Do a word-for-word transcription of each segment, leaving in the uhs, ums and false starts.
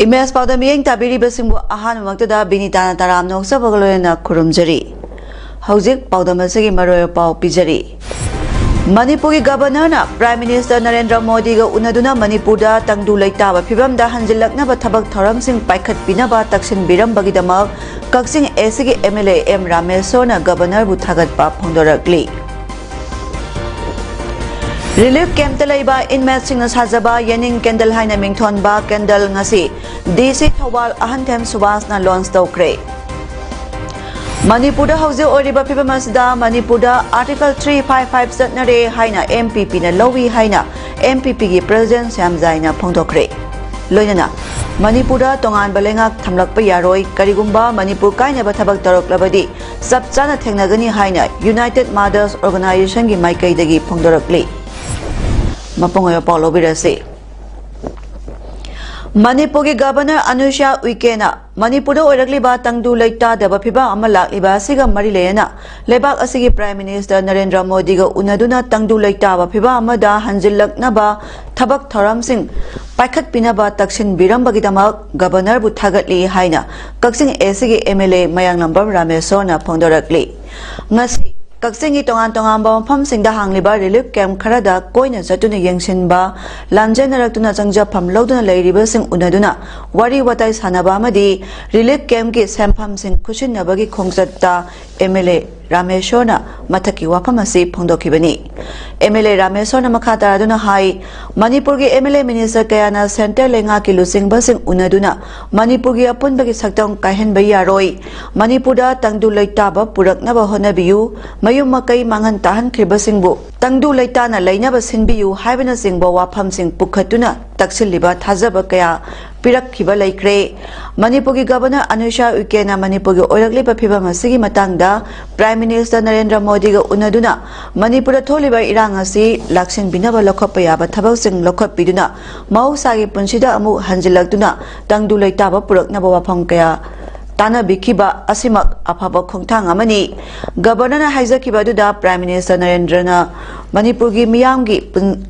Image ꯄꯥꯎꯗꯝ ꯃꯤꯠꯌꯦꯡ ꯇꯥꯕꯤꯔꯤꯕꯁꯤꯡꯕꯨ ꯑꯍꯥꯟꯕꯃꯛꯇꯗ ꯕꯤꯅꯤꯇꯥꯅ ꯇꯔꯥꯝꯅ ꯑꯣꯛꯆꯕꯒ ꯂꯣꯏꯅꯅ ꯈꯨꯔꯨꯝꯖꯔꯤ꯫ ꯍꯧꯖꯤꯛ ꯄꯥꯎꯗꯝ ꯑꯁꯤꯒꯤ ꯃꯔꯨꯑꯣꯏꯕ ꯄꯥꯎ ꯄꯤꯖꯔꯤ꯫ ꯃꯅꯤꯄꯨꯔꯒꯤ ꯒꯕꯔꯅꯔꯅ ꯄ꯭ꯔꯥꯏꯝ ꯃꯤꯅꯤꯁꯇꯔ ꯅꯔꯦꯟꯗ꯭ꯔ ꯃꯣꯗꯤꯒ ꯎꯅꯗꯨꯅ ꯃꯅꯤꯄꯨꯔꯗ ꯇꯪꯗꯨ ꯂꯩꯇꯥꯕ ꯐꯤꯕꯝꯗ ꯍꯟꯖꯤꯜꯂꯛꯅꯕ ꯊꯕꯛ ꯊꯧꯔꯝꯁꯤꯡ ꯄꯥꯏꯈꯠꯄꯤꯅꯕ ꯇꯛꯁꯤꯟꯕꯤꯔꯝꯕꯒꯤꯗꯃꯛ ꯀꯛꯆꯤꯡ ꯑꯦꯁꯤꯒꯤ ꯑꯦꯝ ꯑꯦꯜ ꯑꯦ ꯑꯦꯝ ꯔꯥꯃꯦꯁꯣꯔꯅ ꯒꯕꯔꯅꯔꯕꯨ ꯊꯥꯒꯠꯄ ꯐꯣꯡꯗꯣꯔꯛꯂꯤ꯫ ꯔꯤꯂꯤꯐ ꯀꯦꯝꯞꯇ ꯂꯩꯕ ꯏꯟꯃꯦꯠꯁꯤꯡꯅ ꯁꯥꯖꯕ ꯌꯦꯅꯤꯡ ꯀꯦꯟꯗꯜ ꯍꯥꯏꯅ ꯃꯤꯡꯊꯣꯟꯕ ꯀꯦꯟꯗꯜ ꯉꯁꯤ ꯗꯤ ꯁꯤ ꯊꯧꯕꯥꯜ ꯑꯍꯟꯊꯦꯝ ꯁꯨꯕꯥꯁꯅ ꯂꯣꯟꯆ ꯇꯧꯈ꯭ꯔꯦ꯫ ꯃꯅꯤꯄꯨꯔꯗ ꯍꯧꯖꯤꯛ ꯑꯣꯏꯔꯤꯕ ꯐꯤꯕꯝ ꯑꯁꯤꯗ ꯃꯅꯤꯄꯨꯔꯗ ꯑꯥꯔꯇꯤꯀꯜ ꯊ꯭ꯔꯤ ꯐꯥꯏꯚ ꯐꯥꯏꯚ ꯆꯠꯅꯔꯦ ꯍꯥꯏꯅ ꯑꯦꯝ ꯄꯤ ꯄꯤꯅ ꯂꯧꯏ ꯍꯥꯏꯅ ꯑꯦꯝ ꯄꯤ ꯄꯤꯒꯤ ꯄ꯭ꯔꯦꯁꯤꯗꯦꯟꯠ ꯁ꯭ꯌꯥꯝꯖꯥꯏꯅ ꯐꯣꯡꯗꯣꯛꯈ꯭ꯔꯦ꯫ ꯂꯣꯏꯅꯅ ꯃꯅꯤꯄꯨꯔꯗ ꯇꯣꯉꯥꯟꯕ ꯂꯩꯉꯥꯛ ꯊꯝꯂꯛꯄ ꯌꯥꯔꯣꯏ, ꯀꯔꯤꯒꯨꯝꯕ ꯃꯅꯤꯄꯨꯔ ꯀꯥꯏꯅꯕ ꯊꯕꯛ ꯇꯧꯔꯛꯂꯕꯗꯤ ꯆꯞ ꯆꯥꯅ ꯊꯦꯡꯅꯒꯅꯤ ꯍꯥꯏꯅ ꯌꯨꯅꯥꯏꯇꯦꯗ ꯃꯥꯗꯔꯁ ꯑꯣꯔꯒꯅꯥꯏꯖꯦꯁꯟꯒꯤ ꯃꯥꯏꯀꯩꯗꯒꯤ ꯐꯣꯡꯗꯣꯔꯛꯂꯤ꯫ ꯃꯄꯨꯡ ꯑꯣꯏꯕ ꯄꯥꯎ ꯂꯧꯕꯤꯔꯁꯤ꯫ ꯃꯅꯤꯄꯨꯔꯒꯤ ꯒꯕꯔꯅꯔ ꯑꯅꯨꯁ꯭ꯌꯥ ꯎꯏꯀꯦꯅ ꯃꯅꯤꯄꯨꯔꯗ ꯑꯣꯏꯔꯛꯂꯤꯕ ꯇꯪꯗꯨ ꯂꯩꯇꯥꯗꯕ ꯐꯤꯚꯝ ꯑꯃ ꯂꯥꯛꯂꯤꯕ ꯑꯁꯤꯒ ꯃꯔꯤ ꯂꯩꯅꯅ ꯂꯩꯕꯥꯛ ꯑꯁꯤꯒꯤ ꯄ꯭ꯔꯥꯏꯝ ꯃꯤꯅꯤꯁꯇꯔ ꯅꯔꯦꯟꯗ꯭ꯔ ꯃꯣꯗꯤꯒ ꯎꯅꯗꯨꯅ ꯇꯪꯗꯨ ꯂꯩꯇꯥꯕ ꯐꯤꯚꯝ ꯑꯃꯗ ꯍꯟꯖꯤꯜꯂꯛꯅꯕ ꯊꯕꯛ ꯊꯧꯔꯝꯁꯤꯡ ꯄꯥꯏꯈꯠꯄꯤꯅꯕ ꯇꯛꯁꯤꯟꯕꯤꯔꯝꯕꯒꯤꯗꯃꯛ ꯒꯕꯔꯅꯔꯕꯨ ꯊꯥꯒꯠꯂꯤ ꯍꯥꯏꯅ ꯀꯛꯆꯤꯡ ꯑꯦꯁꯤꯒꯤ ꯑꯦꯝ ꯑꯦꯜ ꯑꯦ ꯃꯌꯥꯡꯂꯝꯕꯝ ꯔꯥꯃꯦꯁꯣꯔꯅ ꯐꯣꯡꯗꯣꯔꯛꯂꯤ꯫ ꯉꯁꯤ ꯀꯛꯆꯤꯡꯒꯤ ꯇꯣꯉꯥꯟ ꯇꯣꯉꯥꯟꯕ ꯃꯐꯝꯁꯤꯡꯗ ꯍꯥꯡꯂꯤꯕ ꯔꯤꯂꯤꯐ ꯀꯦꯝꯞ ꯈꯔꯗ ꯀꯣꯏꯅ ꯆꯠꯇꯨꯅ ꯌꯦꯡꯁꯤꯟꯕ, ꯂꯥꯟꯖꯦꯟꯅꯔꯛꯇꯨꯅ ꯆꯪꯖꯐꯝ ꯂꯧꯗꯨꯅ ꯂꯩꯔꯤꯕꯁꯤꯡ ꯎꯅꯗꯨꯅ ꯋꯥꯔꯤ ꯋꯥꯇꯥꯏ ꯁꯥꯟꯅꯕ ꯑꯃꯗꯤ ꯔꯤꯂꯤꯐ ꯀꯦꯝꯞꯀꯤ ꯁꯦꯟꯐꯝꯁꯤꯡ ꯈꯨꯠꯁꯤꯟꯅꯕꯒꯤ ꯈꯣꯡꯆꯠꯇ ꯑꯦꯝ ꯑꯦꯜ ꯑꯦ ꯔꯥꯃꯦꯁꯣꯔꯅ ꯃꯊꯛꯀꯤ ꯋꯥꯐꯝ ꯑꯁꯤ ꯐꯣꯡꯗꯣꯛꯈꯤꯕꯅꯤ꯫ ꯑꯦꯝ ꯑꯦꯜ ꯑꯦ ꯔꯥꯃꯦꯁꯣꯔꯅ ꯃꯈꯥ ꯇꯥꯔꯗꯨꯅ ꯍꯥꯏ, ꯃꯅꯤꯄꯨꯔꯒꯤ ꯑꯦꯝ ꯑꯦꯜ ꯑꯦ ꯃꯤꯅꯤꯁꯇꯔ ꯀꯌꯥꯅ ꯁꯦꯟꯇꯔ ꯂꯩꯉꯥꯛꯀꯤ ꯂꯨꯆꯤꯡꯕꯁꯤꯡ ꯎꯅꯗꯨꯅ ꯃꯅꯤꯄꯨꯔꯒꯤ ꯑꯄꯨꯟꯕꯒꯤ ꯁꯛꯇꯝ ꯀꯥꯏꯍꯟꯕ ꯌꯥꯔꯣꯏ, ꯃꯅꯤꯄꯨꯔꯗ ꯇꯪꯗꯨ ꯂꯩꯇꯥꯕ ꯄꯨꯔꯛꯅꯕ ꯍꯣꯠꯅꯕꯤꯌꯨ, ꯃꯌꯨꯝ ꯃꯀꯩ ꯃꯥꯡꯍꯟ ꯇꯥꯍꯟꯈ꯭ꯔꯤꯕꯁꯤꯡꯕꯨ ꯇꯪꯗꯨ ꯂꯩꯇꯥꯅ ꯂꯩꯅꯕ ꯁꯤꯟꯕꯤꯌꯨ ꯍꯥꯏꯕꯅꯆꯤꯡꯕ ꯋꯥꯐꯝꯁꯤꯡ ꯄꯨꯈꯠꯇꯨꯅ ꯇꯛꯁꯤꯜꯂꯤꯕ ꯊꯥꯖꯕ ꯀꯌꯥ ꯄꯤꯔꯛꯈꯤꯕ ꯂꯩꯈ꯭ꯔꯦ꯫ ꯃꯅꯤꯄꯨꯔꯒꯤ ꯒꯕꯔꯅꯔ ꯑꯅꯨꯁ꯭ꯌꯥ ꯎꯏꯀꯦꯅ ꯃꯅꯤꯄꯨꯔꯒꯤ ꯑꯣꯏꯔꯛꯂꯤꯕ ꯐꯤꯕꯝ ꯑꯁꯤꯒꯤ ꯃꯇꯥꯡꯗ ꯄ꯭ꯔꯥꯏꯝ ꯃꯤꯅꯤꯁꯇꯔ ꯅꯔꯦꯟꯗ꯭ꯔ ꯃꯣꯗꯤꯒ ꯎꯅꯗꯨꯅ ꯃꯅꯤꯄꯨꯔꯗ ꯊꯣꯛꯂꯤꯕ ꯏꯔꯥꯡ ꯑꯁꯤ ꯂꯥꯛꯁꯤꯟꯕꯤꯅꯕ ꯂꯧꯈꯠꯄ ꯌꯥꯕ ꯊꯕꯛꯁꯤꯡ ꯂꯧꯈꯠꯄꯤꯗꯨꯅ ꯃꯍꯧꯁꯥꯒꯤ ꯄꯨꯟꯁꯤꯗ ꯑꯃꯨꯛ ꯍꯟꯖꯤꯜꯂꯛꯇꯨꯅ ꯇꯪꯗꯨ ꯂꯩꯇꯥꯕ ꯄꯨꯔꯛꯅꯕ ꯋꯥꯐꯝ ꯀꯌꯥ ꯇꯥꯟꯅꯕꯤꯈꯤꯕ ꯑꯁꯤꯃꯛ ꯑꯐꯕ ꯈꯣꯡꯊꯥꯡ ꯑꯃꯅꯤ꯫ ꯒꯕꯔꯅꯔꯅ ꯍꯥꯏꯖꯈꯤꯕ ꯑꯗꯨꯗ ꯄ꯭ꯔꯥꯏꯝ ꯃꯤꯅꯤꯁꯇꯔ ꯅꯔꯦꯟꯗ꯭ꯔꯅ ꯃꯅꯤꯄꯨꯔꯒꯤ ꯃꯤꯌꯥꯝꯒꯤ ꯄꯨꯟ-,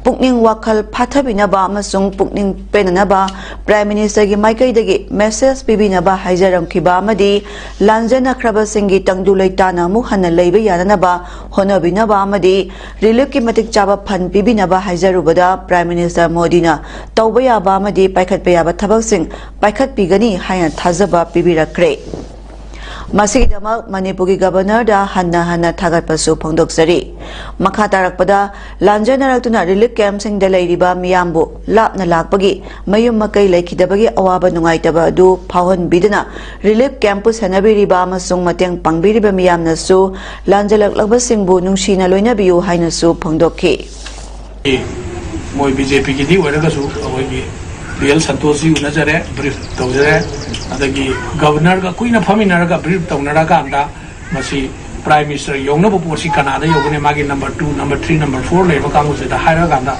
ꯄꯨꯛꯅꯤꯡ ꯋꯥꯈꯜ ꯐꯥꯊꯕꯤꯅꯕ ꯑꯃꯁꯨꯡ ꯄꯨꯛꯅꯤꯡ ꯄꯦꯟꯅꯅꯕ ꯄ꯭ꯔꯥꯏꯝ ꯃꯤꯅꯤꯁꯇꯔꯒꯤ ꯃꯥꯏꯀꯩꯗꯒꯤ ꯃꯦꯁꯦꯖ ꯄꯤꯕꯤꯅꯕ ꯍꯥꯏꯖꯔꯝꯈꯤꯕ ꯑꯃꯗꯤ ꯂꯥꯟꯖꯦꯟꯅꯈ꯭ꯔꯕꯁꯤꯡꯒꯤ ꯇꯪꯗꯨ ꯂꯩꯇꯥꯅ ꯑꯃꯨꯛ ꯍꯟꯅ ꯂꯩꯕ ꯌꯥꯅꯅꯕ ꯍꯣꯠꯅꯕꯤꯅꯕ ꯑꯃꯗꯤ ꯔꯤꯂꯤꯐꯀꯤ ꯃꯇꯤꯛ ꯆꯥꯕ ꯐꯟ ꯄꯤꯕꯤꯅꯕ ꯍꯥꯏꯖꯔꯨꯕꯗ ꯄ꯭ꯔꯥꯏꯝ ꯃꯤꯅꯤꯁꯇꯔ ꯃꯣꯗꯤꯅ ꯇꯧꯕ ꯌꯥꯕ ꯑꯃꯗꯤ ꯄꯥꯏꯈꯠꯄ ꯌꯥꯕ ꯊꯕꯛꯁꯤꯡ ꯄꯥꯏꯈꯠꯄꯤꯒꯅꯤ ꯍꯥꯏꯅ ꯊꯥꯖꯕ ꯄꯤꯕꯤꯔꯛꯈ꯭ꯔꯦ꯫ ꯃꯁꯤꯒꯤꯗꯃꯛ ꯃꯅꯤꯄꯨꯔꯒꯤ ꯒꯕꯔꯅꯔꯗ ꯍꯟꯅ ꯍꯟꯅ ꯊꯥꯒꯠꯄꯁꯨ ꯐꯣꯡꯗꯣꯛꯆꯔꯤ꯫ ꯃꯈꯥ ꯇꯥꯔꯛꯄꯗ, ꯂꯥꯟꯖꯦꯟꯅꯔꯛꯇꯨꯅ ꯔꯤꯂꯤꯐ ꯀꯦꯝꯞꯁꯤꯡꯗ ꯂꯩꯔꯤꯕ ꯃꯤꯌꯥꯝꯕꯨ ꯂꯥꯞꯅ ꯂꯥꯛꯄꯒꯤ ꯃꯌꯨꯝ ꯃꯀꯩ ꯂꯩꯈꯤꯗꯕꯒꯤ ꯑꯋꯥꯕ ꯅꯨꯡꯉꯥꯏꯇꯕ ꯑꯗꯨ ꯐꯥꯎꯍꯟꯕꯤꯗꯨꯅ ꯔꯤꯂꯤꯐ ꯀꯦꯝꯞ ꯄꯨꯁꯟꯅꯕꯤꯔꯤꯕ ꯑꯃꯁꯨꯡ ꯃꯇꯦꯡ ꯄꯥꯡꯕꯤꯔꯤꯕ ꯃꯤꯌꯥꯝꯅꯁꯨ ꯂꯥꯟꯖꯦꯜꯂꯛꯂꯕꯁꯤꯡꯕꯨ ꯅꯨꯡꯁꯤꯅ ꯂꯣꯏꯅꯕꯤꯌꯨ ꯍꯥꯏꯅꯁꯨ ꯐꯣꯡꯗꯣꯛꯈꯤ꯫ ꯃꯣꯏ ꯕꯤ ꯖꯦ ꯄꯤꯒꯤꯗꯤ ꯑꯣꯏꯔꯒꯁꯨ ꯑꯩꯈꯣꯏꯒꯤ ꯕꯤ ꯑꯦꯜ ꯁꯟꯇꯣꯁꯖꯤ ꯎꯅꯖꯔꯦ, ꯕ꯭ꯔꯤꯐ ꯇꯧꯖꯔꯦ꯫ ꯑꯗꯒꯤ ꯒꯕꯔꯅꯔꯒ ꯀꯨꯏꯅ ꯐꯝꯃꯤꯟꯅꯔꯒ ꯕ꯭ꯔꯤꯐ ꯇꯧꯅꯔꯀꯥꯟꯗ ꯃꯁꯤ ꯄ꯭ꯔꯥꯏꯝ ꯃꯤꯅꯤꯁꯇꯔ ꯌꯧꯅꯕ ꯄꯣꯠꯁꯤ ꯀꯅꯥꯗ ꯌꯧꯒꯅꯤ, ꯃꯥꯒꯤ number two, number three, number four ꯂꯩꯕ ꯀꯥꯡꯕꯨꯁꯤꯗ ꯍꯥꯏꯔꯀꯥꯟꯗ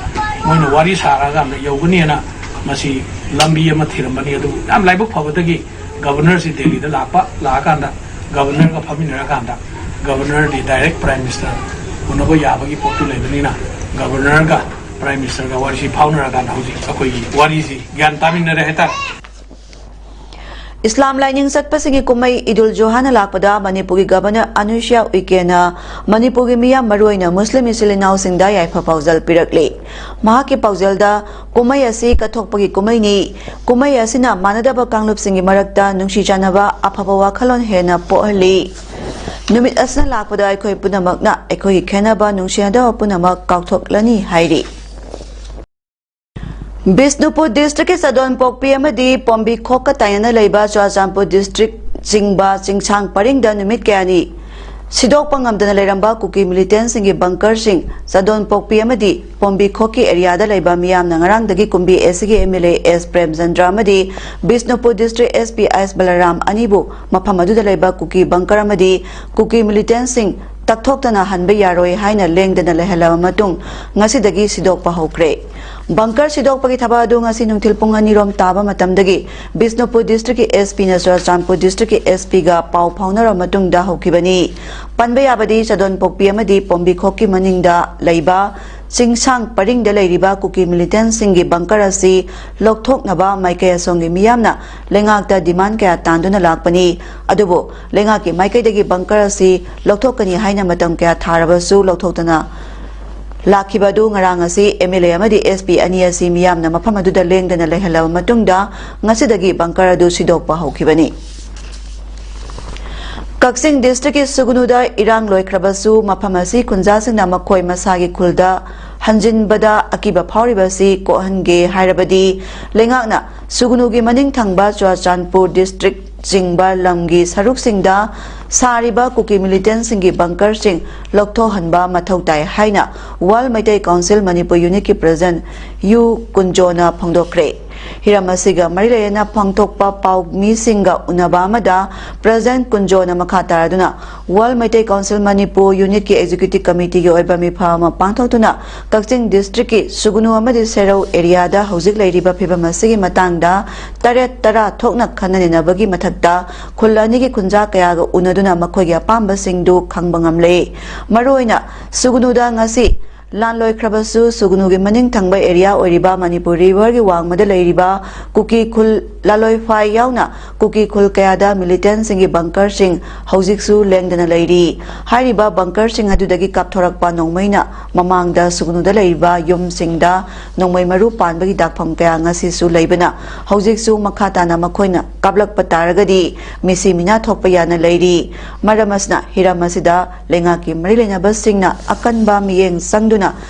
ꯃꯣꯏꯅ ꯋꯥꯔꯤ ꯁꯥꯔꯀꯥꯟꯗ ꯌꯧꯒꯅꯤꯅ ꯃꯁꯤ ꯂꯝꯕꯤ ꯑꯃ ꯊꯤꯔꯝꯕꯅꯤ꯫ ꯑꯗꯨꯕꯨ ꯌꯥꯝ ꯂꯥꯏꯕꯛ ꯐꯕꯗꯒꯤ ꯒꯕꯔꯅꯔꯁꯤ ꯗꯦꯜꯂꯤꯗ ꯂꯥꯛꯄ, ꯂꯥꯛꯑꯀꯥꯟꯗ ꯒꯕꯔꯅꯔꯒ ꯐꯝꯃꯤꯟꯅꯔꯀꯥꯟꯗ ꯒꯕꯔꯅꯔꯗꯤ ꯗꯥꯏꯔꯦꯛ ꯄ꯭ꯔꯥꯏꯝ ꯃꯤꯅꯤꯁꯇꯔ ꯎꯅꯕ ꯌꯥꯕꯒꯤ ꯄꯣꯠꯇꯨ ꯂꯩꯕꯅꯤꯅ ꯒꯕꯔꯅꯔꯒ ꯄ꯭ꯔꯥꯏꯝ ꯃꯤꯅꯤꯁꯇꯔꯒ ꯋꯥꯔꯤꯁꯤ ꯐꯥꯎꯅꯔꯀꯥꯟꯗ ꯍꯧꯖꯤꯛ ꯑꯩꯈꯣꯏꯒꯤ ꯋꯥꯔꯤꯁꯤ ꯒ꯭ꯌꯥꯟ ꯇꯥꯃꯤꯟꯅꯔꯦ ꯍꯥꯏꯇꯥꯔꯦ꯫ ꯏꯁꯂꯥꯝ ꯂꯥꯏꯅꯤꯡ ꯆꯠꯄꯁꯤꯡꯒꯤ ꯀꯨꯝꯍꯩ ꯏꯗꯨꯜ ꯖꯨꯍꯥꯅ ꯂꯥꯛꯄꯗ ꯃꯅꯤꯄꯨꯔꯒꯤ ꯒꯕꯔꯅꯔ ꯑꯅꯨꯁ꯭ꯌꯥ ꯎꯏꯀꯦꯅ ꯃꯅꯤꯄꯨꯔꯒꯤ ꯃꯤꯌꯥꯝ ꯃꯔꯨꯑꯣꯏꯅ ꯃꯨꯁꯂꯤꯝ ꯏꯆꯤꯜ ꯏꯅꯥꯎꯁꯤꯡꯗ ꯌꯥꯏꯐ ꯄꯥꯎꯖꯦꯜ ꯄꯤꯔꯛꯂꯤ꯫ ꯃꯍꯥꯛꯀꯤ ꯄꯥꯎꯖꯦꯜꯗ, ꯀꯨꯝꯍꯩ ꯑꯁꯤ ꯀꯠꯊꯣꯛꯄꯒꯤ ꯀꯨꯝꯍꯩꯅꯤ꯫ ꯀꯨꯝꯍꯩ ꯑꯁꯤꯅ ꯃꯥꯟꯅꯗꯕ ꯀꯥꯡꯂꯨꯞꯁꯤꯡꯒꯤ ꯃꯔꯛꯇ ꯅꯨꯡꯁꯤ ꯆꯥꯟꯅꯕ ꯑꯐꯕ ꯋꯥꯈꯜꯂꯣꯟ ꯍꯦꯟꯅ ꯄꯣꯛꯍꯜꯂꯤ꯫ ꯅꯨꯃꯤꯠ ꯑꯁꯤꯅ ꯂꯥꯛꯄꯗ ꯑꯩꯈꯣꯏ ꯄꯨꯝꯅꯃꯛꯅ ꯑꯩꯈꯣꯏꯒꯤ ꯈꯦꯟꯅꯕ, ꯅꯨꯡꯁꯤꯅꯗꯕ ꯄꯨꯝꯅꯃꯛ ꯀꯥꯎꯊꯣꯛꯂꯅꯤ ꯍꯥꯏꯔꯤ꯫ ꯕꯤꯁꯅꯨꯄꯨꯔ ꯗꯤꯁꯇ꯭ꯔꯤꯛꯀꯤ ꯆꯥꯗꯣꯟꯄꯣꯛꯄꯤ ꯑꯃꯗꯤ ꯄꯣꯝꯕꯤꯈꯣꯛꯀ ꯇꯥꯏꯅꯅ ꯂꯩꯕ ꯆꯨꯔꯥꯆꯥꯟꯄꯨꯔ ꯗꯤꯁꯇ꯭ꯔꯤꯛ ꯆꯤꯡꯕ ꯆꯤꯡꯁꯥꯡ ꯄꯔꯤꯡꯗ ꯅꯨꯃꯤꯠ ꯀꯌꯥꯅꯤ ꯁꯤꯗꯣꯛꯄ ꯉꯝꯗꯅ ꯂꯩꯔꯝꯕ ꯀꯨꯀꯤ ꯃꯤꯂꯤꯇꯦꯟꯁꯤꯡꯒꯤ ꯕꯪꯀꯔꯁꯤꯡ ꯆꯥꯗꯣꯟꯄꯣꯛꯄꯤ ꯑꯃꯗꯤ ꯄꯣꯝꯕꯤꯈꯣꯛꯀꯤ ꯑꯦꯔꯤꯌꯥꯗ ꯂꯩꯕ ꯃꯤꯌꯥꯝꯅ ꯉꯔꯥꯡꯗꯒꯤ ꯀꯨꯝꯕꯤ ꯑꯦꯁꯤꯒꯤ M L A S Premchandra ꯑꯃꯗꯤ Bishnupur district S P I ꯑꯦꯁ ꯕꯂꯔꯥꯝ ꯑꯅꯤꯕꯨ ꯃꯐꯝ ꯑꯗꯨꯗ ꯂꯩꯕ ꯀꯨꯀꯤ ꯕꯪꯀꯔ ꯑꯃꯗꯤ ꯀꯨꯀꯤ ꯃꯤꯂꯤꯇꯦꯟꯁꯤꯡ ꯇꯛꯊꯣꯛꯇꯅ ꯍꯟꯕ ꯌꯥꯔꯣꯏ ꯍꯥꯏꯅ ꯂꯦꯡꯗꯅ ꯂꯩꯍꯜꯂꯕ ꯃꯇꯨꯡ ꯉꯁꯤꯗꯒꯤ ꯁꯤꯗꯣꯛꯄ ꯍꯧꯈ꯭ꯔꯦ꯫ ꯕꯪꯀꯔ ꯁꯤꯗꯣꯛꯄꯒꯤ ꯊꯕꯛ ꯑꯗꯨ ꯉꯁꯤ ꯅꯨꯡꯊꯤꯜ ꯄꯨꯡ ꯑꯅꯤꯔꯣꯝ ꯇꯥꯕ ꯃꯇꯝꯗꯒꯤ ꯕꯤꯁꯅꯨꯄꯨꯔ ꯗꯤꯁꯇ꯭ꯔꯤꯛꯀꯤ ꯑꯦꯁ ꯄꯤꯅ ꯆꯨꯔꯥꯆꯥꯟꯄꯨꯔ ꯗꯤꯁꯇ꯭ꯔꯤꯛꯀꯤ ꯑꯦꯁ ꯄꯤꯒ ꯄꯥꯎ ꯐꯥꯎꯅꯔꯕ ꯃꯇꯨꯡꯗ ꯍꯧꯈꯤꯕꯅꯤ꯫ ꯄꯟꯕ ꯌꯥꯕꯗꯤ ꯆꯥꯗꯣꯟꯄꯣꯛꯄꯤ ꯑꯃꯗꯤ ꯄꯣꯝꯕꯤꯈꯣꯛꯀꯤ ꯃꯅꯤꯡꯗ ꯂꯩꯕ ꯆꯤꯡꯁꯥꯡ ꯄꯔꯤꯡꯗ ꯂꯩꯔꯤꯕ ꯀꯨꯀꯤ ꯃꯤꯂꯤꯇꯦꯟꯁꯤꯡꯒꯤ ꯕꯪꯀꯔ ꯑꯁꯤ ꯂꯧꯊꯣꯛꯅꯕ ꯃꯥꯏꯀꯩ ꯑꯁꯣꯝꯒꯤ ꯃꯤꯌꯥꯝꯅ ꯂꯩꯉꯥꯛꯇ ꯗꯤꯃꯥꯟ ꯀꯌꯥ ꯇꯥꯟꯗꯨꯅ ꯂꯥꯛꯄꯅꯤ꯫ ꯑꯗꯨꯕꯨ ꯂꯩꯉꯥꯛꯀꯤ ꯃꯥꯏꯀꯩꯗꯒꯤ ꯕꯪꯀꯔ ꯑꯁꯤ ꯂꯧꯊꯣꯛꯀꯅꯤ ꯍꯥꯏꯅ ꯃꯇꯝ ꯀꯌꯥ ꯊꯥꯔꯕꯁꯨ ꯂꯧꯊꯣꯛꯇꯅ ꯂꯥꯛꯈꯤꯕ ꯑꯗꯨ ꯉꯔꯥꯡ ꯑꯁꯤ ꯑꯦꯝ ꯑꯦꯜ ꯑꯦ ꯑꯃꯗꯤ ꯑꯦꯁ ꯄꯤ ꯑꯅꯤ ꯑꯁꯤ ꯃꯤꯌꯥꯝꯅ ꯃꯐꯝ ꯑꯗꯨꯗ ꯂꯦꯡꯗꯅ ꯂꯩꯍꯜꯂꯕ ꯃꯇꯨꯡꯗ ꯉꯁꯤꯗꯒꯤ ꯕꯪꯀꯔ ꯑꯗꯨ ꯁꯤꯗꯣꯛꯄ ꯍꯧꯈꯤꯕꯅꯤ꯫ ꯀꯛꯆꯤꯡ ꯗꯤꯁꯇ꯭ꯔꯤꯛꯀꯤ ꯁꯨꯒꯅꯨꯗ ꯏꯔꯥꯡ ꯂꯣꯏꯈ꯭ꯔꯕꯁꯨ ꯃꯐꯝ ꯑꯁꯤ ꯈꯨꯟꯖꯥꯁꯤꯡꯅ ꯃꯈꯣꯏ ꯃꯁꯥꯒꯤ ꯈꯨꯜꯗ ꯍꯟꯖꯤꯟꯕꯗ ꯑꯀꯤꯕ ꯐꯥꯎꯔꯤꯕ ꯑꯁꯤ ꯀꯣꯛꯍꯟꯒꯦ ꯍꯥꯏꯔꯕꯗꯤ ꯂꯩꯉꯥꯛꯅ ꯁꯨꯒꯅꯨꯒꯤ ꯃꯅꯤꯡ ꯊꯪꯕ ꯆꯨꯔꯥꯆꯥꯟꯄꯨꯔ ꯗꯤꯁꯇ꯭ꯔꯤꯛ ꯆꯤꯡꯕ ꯂꯝꯒꯤ ꯁꯔꯨꯛꯁꯤꯡꯗ ꯁꯥꯔꯤꯕ ꯀꯨꯀꯤ ꯃꯤꯂꯤꯇꯦꯟꯁꯤꯡꯒꯤ ꯕꯪꯀꯔꯁꯤꯡ ꯂꯧꯊꯣꯛꯍꯟꯕ ꯃꯊꯧ ꯇꯥꯏ ꯍꯥꯏꯅ ꯋꯥꯔꯜ ꯃꯩꯇꯩ ꯀꯥꯎꯟꯁꯤꯜ ꯃꯅꯤꯄꯨꯔ ꯌꯨꯅꯤꯠꯀꯤ ꯄ꯭ꯔꯦꯁꯤꯗꯦꯟꯠ ꯌꯨ ꯀꯨꯟꯖꯣꯅ ꯐꯣꯡꯗꯣꯛꯈ꯭ꯔꯦ꯫ ꯍꯤꯔꯝ ꯑꯁꯤꯒ ꯃꯔꯤ ꯂꯩꯅꯅ ꯐꯣꯡꯗꯣꯛꯄ ꯄꯥꯎꯃꯤꯁꯤꯡꯒ ꯎꯅꯕ ꯑꯃꯗ ꯄ꯭ꯔꯦꯁꯤꯗꯦꯟꯠ ꯀꯨꯟꯖꯣꯅ ꯃꯈꯥ ꯇꯥꯔꯗꯨꯅ ꯋꯥꯔꯜ ꯃꯩꯇꯩ ꯀꯥꯎꯟꯁꯤꯜ ꯃꯅꯤꯄꯨꯔ ꯌꯨꯅꯤꯠꯀꯤ ꯑꯦꯛꯖꯤꯀ꯭ꯌꯨꯇꯤꯚ ꯀꯃꯤꯇꯤꯒꯤ ꯑꯣꯏꯕ ꯃꯤꯐꯝ ꯑꯃ ꯄꯥꯡꯊꯣꯛꯇꯨꯅ ꯀꯛꯆꯤꯡ ꯗꯤꯁꯇ꯭ꯔꯤꯛꯀꯤ ꯁꯨꯒꯅꯨ ꯑꯃꯗꯤ ꯁꯦꯔꯧ ꯑꯦꯔꯤꯌꯥꯗ ꯍꯧꯖꯤꯛ ꯂꯩꯔꯤꯕ ꯐꯤꯕꯝ ꯑꯁꯤꯒꯤ ꯃꯇꯥꯡꯗ ꯇꯔꯦꯠ ꯇꯔꯥ ꯊꯣꯛꯅ ꯈꯟꯅ ꯅꯩꯅꯕꯒꯤ ꯃꯊꯛꯇ ꯈꯨꯜ ꯑꯅꯤꯒꯤ ꯈꯨꯟꯖꯥ ꯀꯌꯥꯒ ꯎꯅꯗꯨꯅ ꯃꯈꯣꯏꯒꯤ ꯑꯄꯥꯝꯕꯁꯤꯡꯗꯨ ꯈꯪꯕ ꯉꯝꯂꯦ꯫ ꯃꯔꯨꯑꯣꯏꯅ ꯁꯨꯒꯅꯨꯗ ꯉꯁꯤ ꯂꯥꯟ ꯂꯣꯏꯈ꯭ꯔꯕꯁꯨ ꯁꯨꯒꯅꯨꯒꯤ ꯃꯅꯤꯡ ꯊꯪꯕ ꯑꯦꯔꯤꯌꯥ ꯑꯣꯏꯔꯤꯕ ꯃꯅꯤꯄꯨꯔ ꯔꯤꯚꯔꯒꯤ ꯋꯥꯡꯃꯗ ꯂꯩꯔꯤꯕ ꯀꯨꯀꯤ ꯈꯨꯜ ꯂꯥꯂꯣꯏꯐꯥꯏ ꯌꯥꯎꯅ ꯀꯨꯀꯤ ꯈꯨꯜ ꯀꯌꯥꯗ ꯃꯤꯂꯤꯇꯦꯟꯁꯤꯡꯒꯤ ꯕꯪꯀꯔꯁꯤꯡ ꯍꯧꯖꯤꯛꯁꯨ ꯂꯦꯡꯗꯅ ꯂꯩꯔꯤ꯫ ꯍꯥꯏꯔꯤꯕ ꯕꯪꯀꯔꯁꯤꯡ ꯑꯗꯨꯗꯒꯤ ꯀꯥꯞꯊꯣꯔꯛꯄ ꯅꯣꯡꯃꯩꯅ ꯃꯃꯥꯡꯗ ꯁꯨꯒꯅꯨꯗ ꯂꯩꯔꯤꯕ ꯌꯨꯝꯁꯤꯡꯗ ꯅꯣꯡꯃꯩ ꯃꯔꯨ ꯄꯥꯟꯕꯒꯤ ꯗꯥꯛꯐꯝ ꯀꯌꯥ ꯉꯁꯤꯁꯨ ꯂꯩꯕꯅ ꯍꯧꯖꯤꯛꯁꯨ ꯃꯈꯥ ꯇꯥꯅ ꯃꯈꯣꯏꯅ ꯀꯥꯞꯂꯛꯄ ꯇꯥꯔꯒꯗꯤ ꯃꯤꯁꯤ ꯃꯤꯅꯥ ꯊꯣꯛꯄ ꯌꯥꯅ ꯂꯩꯔꯤ꯫ ꯃꯔꯝ ꯑꯁꯤꯅ ꯍꯤꯔꯝ ꯑꯁꯤꯗ ꯂꯩꯉꯥꯛꯀꯤ ꯃꯔꯤ ꯂꯩꯅꯕꯁꯤꯡꯅ ꯑꯀꯟꯕ ꯃꯤꯠꯌꯦꯡ ꯆꯪꯗꯨꯅ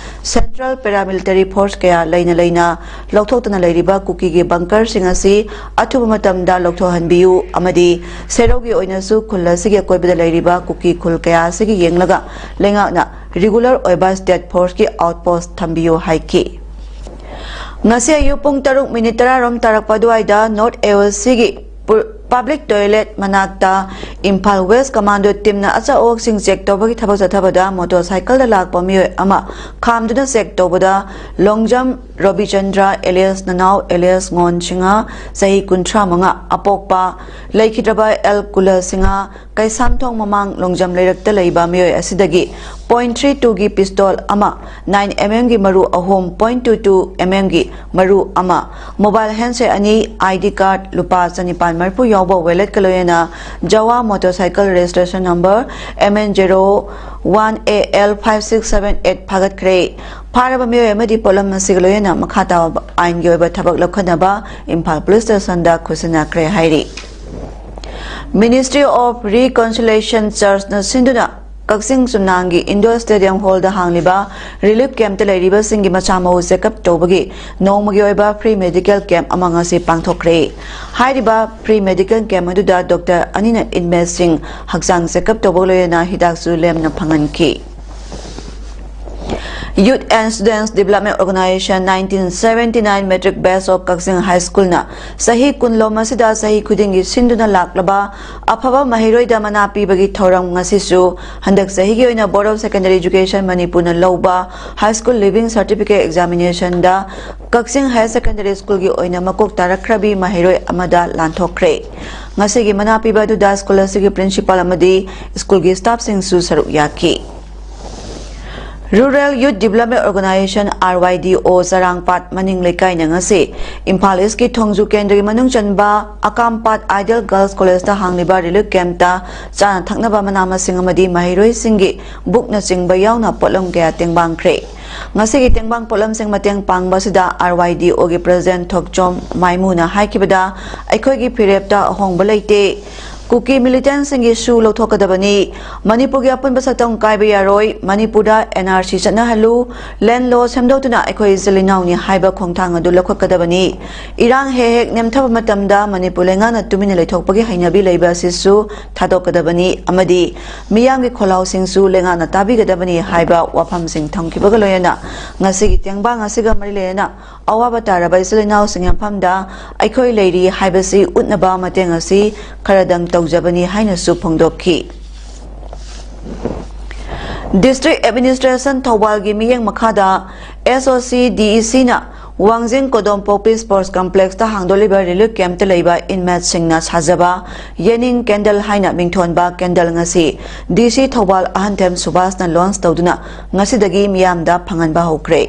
ꯁꯦꯟꯇ꯭ꯔꯦꯜ ꯄꯦꯔꯥꯃꯤꯂꯤꯇꯔꯤ ꯐꯣꯔꯁ ꯀꯌꯥ ꯂꯩꯅ ꯂꯩꯅ ꯂꯧꯊꯣꯛꯇꯨꯅ ꯂꯩꯔꯤꯕ ꯀꯨꯀꯤꯒꯤ ꯕꯪꯀꯔꯁꯤꯡ ꯑꯁꯤ ꯑꯊꯨꯕ ꯃꯇꯝꯗ ꯂꯧꯊꯣꯛꯍꯟꯕꯤꯌꯨ ꯑꯃꯗꯤ ꯁꯦꯔꯧꯒꯤ ꯑꯣꯏꯅꯁꯨ ꯈꯨꯜ ꯑꯁꯤꯒꯤ ꯑꯀꯣꯏꯕꯗ ꯂꯩꯔꯤꯕ ꯀꯨꯀꯤ ꯈꯨꯜ ꯀꯌꯥ ꯑꯁꯤꯒꯤ ꯌꯦꯡꯂꯒ ꯂꯩꯉꯥꯛꯅ ꯔꯤꯒꯨꯂꯔ ꯑꯣꯏꯕ ꯁ꯭ꯇꯦꯠ ꯐꯣꯔꯁꯀꯤ ꯑꯥꯎꯠꯄꯣꯁꯠ ꯊꯝꯕꯤꯌꯨ ꯍꯥꯏꯈꯤ꯫ ꯉꯁꯤ ꯑꯌꯨꯛ ꯄꯨꯡ ꯇꯔꯨꯛ ꯃꯤꯅꯤꯠ ꯇꯔꯥ ꯔꯣꯝ ꯇꯥꯔꯛꯄ ꯑꯗꯨꯋꯥꯏꯗ ꯅꯣꯔꯠ ꯑꯦ ꯑꯣ ꯁꯤꯒꯤ ꯄꯨ-, ꯄꯕ꯭ꯂꯤꯛ ꯇꯣꯏꯂꯦꯠ ꯃꯅꯥꯛꯇ ꯏꯝꯐꯥꯜ ꯋꯦꯁ ꯀꯃꯥꯟꯗꯣ ꯇꯤꯝꯅ ꯑꯆꯥ ꯑꯋꯣꯛꯁꯤꯡ ꯆꯦꯛ ꯇꯧꯕꯒꯤ ꯊꯕꯛ ꯆꯠꯊꯕꯗ ꯃꯣꯇꯣꯔ ꯁꯥꯏꯀꯜꯗ ꯂꯥꯛꯄ ꯃꯤꯑꯣꯏ ꯑꯃ ꯈꯥꯝꯗꯨꯅ ꯆꯦꯛ ꯇꯧꯕꯗ ꯂꯣꯡꯖꯝ ꯔꯣꯕꯤꯆꯟꯗ꯭ꯔ ꯑꯦꯂꯤꯌꯁ ꯅꯅꯥꯎ ꯑꯦꯂꯤꯌꯁ ꯉꯣꯟ ꯁꯤꯡꯍ, ꯆꯍꯤ ꯀꯨꯟꯊ꯭ꯔꯥ ꯃꯉꯥ, ꯑꯄꯣꯛꯄ, ꯂꯩꯈꯤꯗ꯭ꯔꯕ ꯑꯦꯜ ꯀꯨꯂ ꯁꯤꯡꯍ, ꯀꯩꯁꯥꯝꯊꯣꯡ ꯃꯃꯥꯡ ꯂꯣꯡꯖꯝ ꯂꯩꯔꯛꯇ ꯂꯩꯕ ꯃꯤꯑꯣꯏ ꯑꯁꯤꯗꯒꯤ ꯄꯣꯏꯟꯠ ꯊ꯭ꯔꯤ ꯇꯨꯒꯤ ꯄꯤꯁꯇꯣꯜ ꯑꯃ, ꯅꯥꯏꯟ ꯑꯦꯝ ꯑꯦꯝꯒꯤ ꯃꯔꯨ ꯑꯍꯨꯝ, ꯄꯣꯏꯟꯠ ꯇꯨ ꯇꯨ ꯑꯦꯝ ꯑꯦꯝꯒꯤ ꯃꯔꯨ ꯑꯃ, ꯃꯣꯕꯥꯏꯜ ꯍꯦꯟꯁꯦꯠ ꯑꯅꯤ, ꯑꯥꯏ ꯗꯤ ꯀꯥꯔꯗ, ꯂꯨꯄꯥ ꯆꯅꯤꯄꯥꯟ ꯃꯔꯤꯐꯨ ꯌꯥꯎꯕ ꯋꯦꯂꯦꯠꯀ ꯂꯣꯏꯅꯅ ꯖꯋꯥ motor cycle registration number M N zero one A L five six seven eight ꯐꯥꯒꯠꯈ꯭ꯔꯦ꯫ ꯐꯥꯔꯕ ꯃꯤꯑꯣꯏ ꯑꯃꯗꯤ ꯄꯣꯠꯂꯝ ꯑꯁꯤꯒ ꯂꯣꯏꯅꯅ ꯃꯈꯥ ꯇꯥꯕ ꯑꯥꯏꯟꯒꯤ ꯑꯣꯏꯕ ꯊꯕꯛ ꯂꯧꯈꯠꯅꯕ ꯏꯝꯐꯥꯜ ꯄꯨꯂꯤꯁ ꯁ꯭ꯇꯦꯁꯟꯗ ꯈꯨꯠꯁꯤꯟꯅꯈ꯭ꯔꯦ ꯍꯥꯏꯔꯤ꯫ Ministry of Reconciliation Churchꯅ ꯁꯤꯟꯗꯨꯅ ꯀꯛꯆꯤꯡ ꯆꯨꯝꯅꯥꯡꯒꯤ ꯏꯟꯗꯣꯔ ꯁ꯭ꯇꯦꯗꯤꯌꯝ ꯍꯣꯜꯗ ꯍꯥꯡꯂꯤꯕ ꯔꯤꯂꯤꯐ ꯀꯦꯝꯞꯇ ꯂꯩꯔꯤꯕꯁꯤꯡꯒꯤ ꯃꯁꯥ ꯃꯎ ꯆꯦꯛꯑꯞ ꯇꯧꯕꯒꯤ ꯅꯣꯡꯃꯒꯤ ꯑꯣꯏꯕ ꯐ꯭ꯔꯤ ꯃꯦꯗꯤꯀꯦꯜ ꯀꯦꯝꯞ ꯑꯃ ꯉꯁꯤ ꯄꯥꯡꯊꯣꯛꯈ꯭ꯔꯦ꯫ ꯍꯥꯏꯔꯤꯕ ꯐ꯭ꯔꯤ ꯃꯦꯗꯤꯀꯦꯜ ꯀꯦꯝꯞ ꯑꯗꯨꯗ ꯗꯣꯛꯇꯔ ꯑꯅꯤꯅ ꯏꯟꯃꯦꯠꯁꯤꯡ ꯍꯛꯆꯥꯡ ꯆꯦꯛꯑꯞ ꯇꯧꯕꯒ ꯂꯣꯏꯅꯅ ꯍꯤꯗꯥꯛꯁꯨ ꯂꯦꯝꯅ ꯐꯪꯍꯟꯈꯤ꯫ Youth and Students Development Organization nineteen seventy nine Matric Batch of Kakching High Schoolꯅ ꯆꯍꯤ ꯀꯨꯟꯂꯣꯝ ꯑꯁꯤꯗ ꯆꯍꯤ ꯈꯨꯗꯤꯡꯒꯤ ꯁꯤꯟꯗꯨꯅ ꯂꯥꯛꯂꯕ ꯑꯐꯕ ꯃꯍꯩꯔꯣꯏꯗ ꯃꯅꯥ ꯄꯤꯕꯒꯤ ꯊꯧꯔꯝ ꯉꯁꯤꯁꯨ ꯍꯟꯗꯛ ꯆꯍꯤꯒꯤ ꯑꯣꯏꯅ Board of Secondary Education ꯃꯅꯤꯄꯨꯔꯅ ꯂꯧꯕ High School Leaving Certificate Examinationꯗ ꯀꯛꯆꯤꯡ Higher Secondary Schoolꯒꯤ ꯑꯣꯏꯅ ꯃꯀꯣꯛ ꯇꯥꯔꯛꯈ꯭ꯔꯕꯤ ꯃꯍꯩꯔꯣꯏ ꯑꯃꯗ ꯂꯥꯟꯊꯣꯛꯈ꯭ꯔꯦ꯫ ꯉꯁꯤꯒꯤ ꯃꯅꯥ ꯄꯤꯕ ꯑꯗꯨꯗ ꯁ꯭ꯀꯨꯜ ꯑꯁꯤꯒꯤ ꯄ꯭ꯔꯤꯟꯁꯤꯄꯥꯜ ꯑꯃꯗꯤ ꯁ꯭ꯀꯨꯜꯒꯤ ꯁ꯭ꯇꯥꯐꯁꯤꯡꯁꯨ ꯁꯔꯨꯛ ꯌꯥꯈꯤ꯫ Rural Youth Development Organization, R Y D O, ꯆꯔꯥꯡꯄꯥꯠ ꯃꯅꯤꯡ ꯂꯩꯀꯥꯏꯅ ꯉꯁꯤ ꯏꯝꯐꯥꯜ ꯏꯁꯀꯤ ꯊꯣꯡꯖꯨ ꯀꯦꯟꯗ꯭ꯔꯒꯤ ꯃꯅꯨꯡ ꯆꯟꯕ ꯑꯀꯥꯝꯄꯥꯠ Ideal Girls College ꯇ ꯍꯥꯡꯂꯤꯕ relief camp ꯇ ꯆꯥꯅ ꯊꯛꯅꯕ ꯃꯅꯥ ꯃꯁꯤꯡ ꯑꯃꯗꯤ ꯃꯍꯩꯔꯣꯏꯁꯤꯡꯒꯤ ꯕꯨꯛꯅꯆꯤꯡꯕ ꯌꯥꯎꯅ ꯄꯣꯠꯂꯝ ꯀꯌꯥ ꯇꯦꯡꯕꯥꯡꯈ꯭ꯔꯦ꯫ ꯉꯁꯤꯒꯤ ꯇꯦꯡꯕꯥꯡ ꯄꯣꯠꯂꯝꯁꯤꯡ ꯃꯇꯦꯡ ꯄꯥꯡꯕ ꯑꯁꯤꯗ R Y D O ꯒꯤ president ꯊꯣꯛꯆꯣꯝ ꯃꯥꯏꯃꯨꯅ ꯍꯥꯏꯈꯤꯕꯗ, ꯑꯩꯈꯣꯏꯒꯤ ꯐꯤꯔꯦꯞꯇ ꯑꯍꯣꯡꯕ ꯂꯩꯇꯦ꯫ ꯀꯨꯀꯤ militant ꯁꯤꯡꯒꯤ ꯁꯨ ꯂꯧꯊꯣꯛꯀꯗꯕꯅꯤ꯫ ꯃꯅꯤꯄꯨꯔꯒꯤ ꯑꯄꯨꯟꯕ ꯁꯛꯇꯝ ꯀꯥꯏꯕ ꯌꯥꯔꯣꯏ꯫ ꯃꯅꯤꯄꯨꯔꯗ N R C ꯆꯠꯅꯍꯜꯂꯨ꯫ Land law ꯁꯦꯝꯗꯣꯛꯇꯨꯅ ꯑꯩꯈꯣꯏ ꯏꯆꯤꯜ ꯏꯅꯥꯎꯅꯤ ꯍꯥꯏꯕ ꯈꯣꯡꯊꯥꯡ ꯑꯗꯨ ꯂꯧꯈꯠꯀꯗꯕꯅꯤ꯫ ꯏꯔꯥꯡ ꯍꯦꯛ ꯍꯦꯛ ꯅꯦꯝꯊꯕ ꯃꯇꯝꯗ ꯃꯅꯤꯄꯨꯔ ꯂꯩꯉꯥꯛꯅ ꯇꯨꯃꯤꯟꯅ ꯂꯩꯊꯣꯛꯄꯒꯤ ꯍꯩꯅꯕꯤ ꯂꯩꯕ ꯑꯁꯤꯁꯨ ꯊꯥꯗꯣꯛꯀꯗꯕꯅꯤ ꯑꯃꯗꯤ ꯃꯤꯌꯥꯝꯒꯤ ꯈꯣꯜꯂꯥꯎꯁꯤꯡꯁꯨ ꯂꯩꯉꯥꯛꯅ ꯇꯥꯕꯤꯒꯗꯕꯅꯤ ꯍꯥꯏꯕ ꯋꯥꯐꯝꯁꯤꯡ ꯊꯝꯈꯤꯕꯒ ꯂꯣꯏꯅꯅ ꯉꯁꯤꯒꯤ ꯇꯦꯡꯕꯥꯡ ꯑꯁꯤꯒ ꯃꯔꯤ ꯂꯩꯅꯅ ꯑꯋꯥꯕ ꯇꯥꯔꯕ ꯏꯆꯤꯜ ꯏꯅꯥꯎꯁꯤꯡꯒꯤ ꯃꯐꯝꯗ ꯑꯩꯈꯣꯏ ꯂꯩꯔꯤ ꯍꯥꯏꯕꯁꯤ ꯎꯠꯅꯕ ꯃꯇꯦꯡ ꯑꯁꯤ ꯈꯔꯗꯪ ꯇꯧꯖꯕꯅꯤ ꯍꯥꯏꯅꯁꯨ ꯐꯣꯡꯗꯣꯛꯈꯤ꯫ District Administration ꯊꯧꯕꯥꯜꯒꯤ ꯃꯤꯠꯌꯦꯡ ꯃꯈꯥꯗ S O C D E C ꯅ ꯋꯥꯡꯖꯤꯡ ꯀꯣꯗꯣꯝ ꯄꯣꯛꯄꯤ Sports Complex ꯇ ꯍꯥꯡꯗꯣꯛꯂꯤꯕ relief camp ꯇ ꯂꯩꯕ inmate ꯁꯤꯡꯅ ꯁꯥꯖꯕ ꯌꯦꯅꯤꯡ candle ꯍꯥꯏꯅ ꯃꯤꯡꯊꯣꯟꯕ candle ꯉꯁꯤ D C ꯊꯧꯕꯥꯜ ꯑꯍꯟꯊꯦꯝ ꯁꯨꯕꯥꯁꯅ launch ꯇꯧꯗꯨꯅ ꯉꯁꯤꯗꯒꯤ ꯃꯤꯌꯥꯝꯗ ꯐꯪꯍꯟꯕ ꯍꯧꯈ꯭ꯔꯦ꯫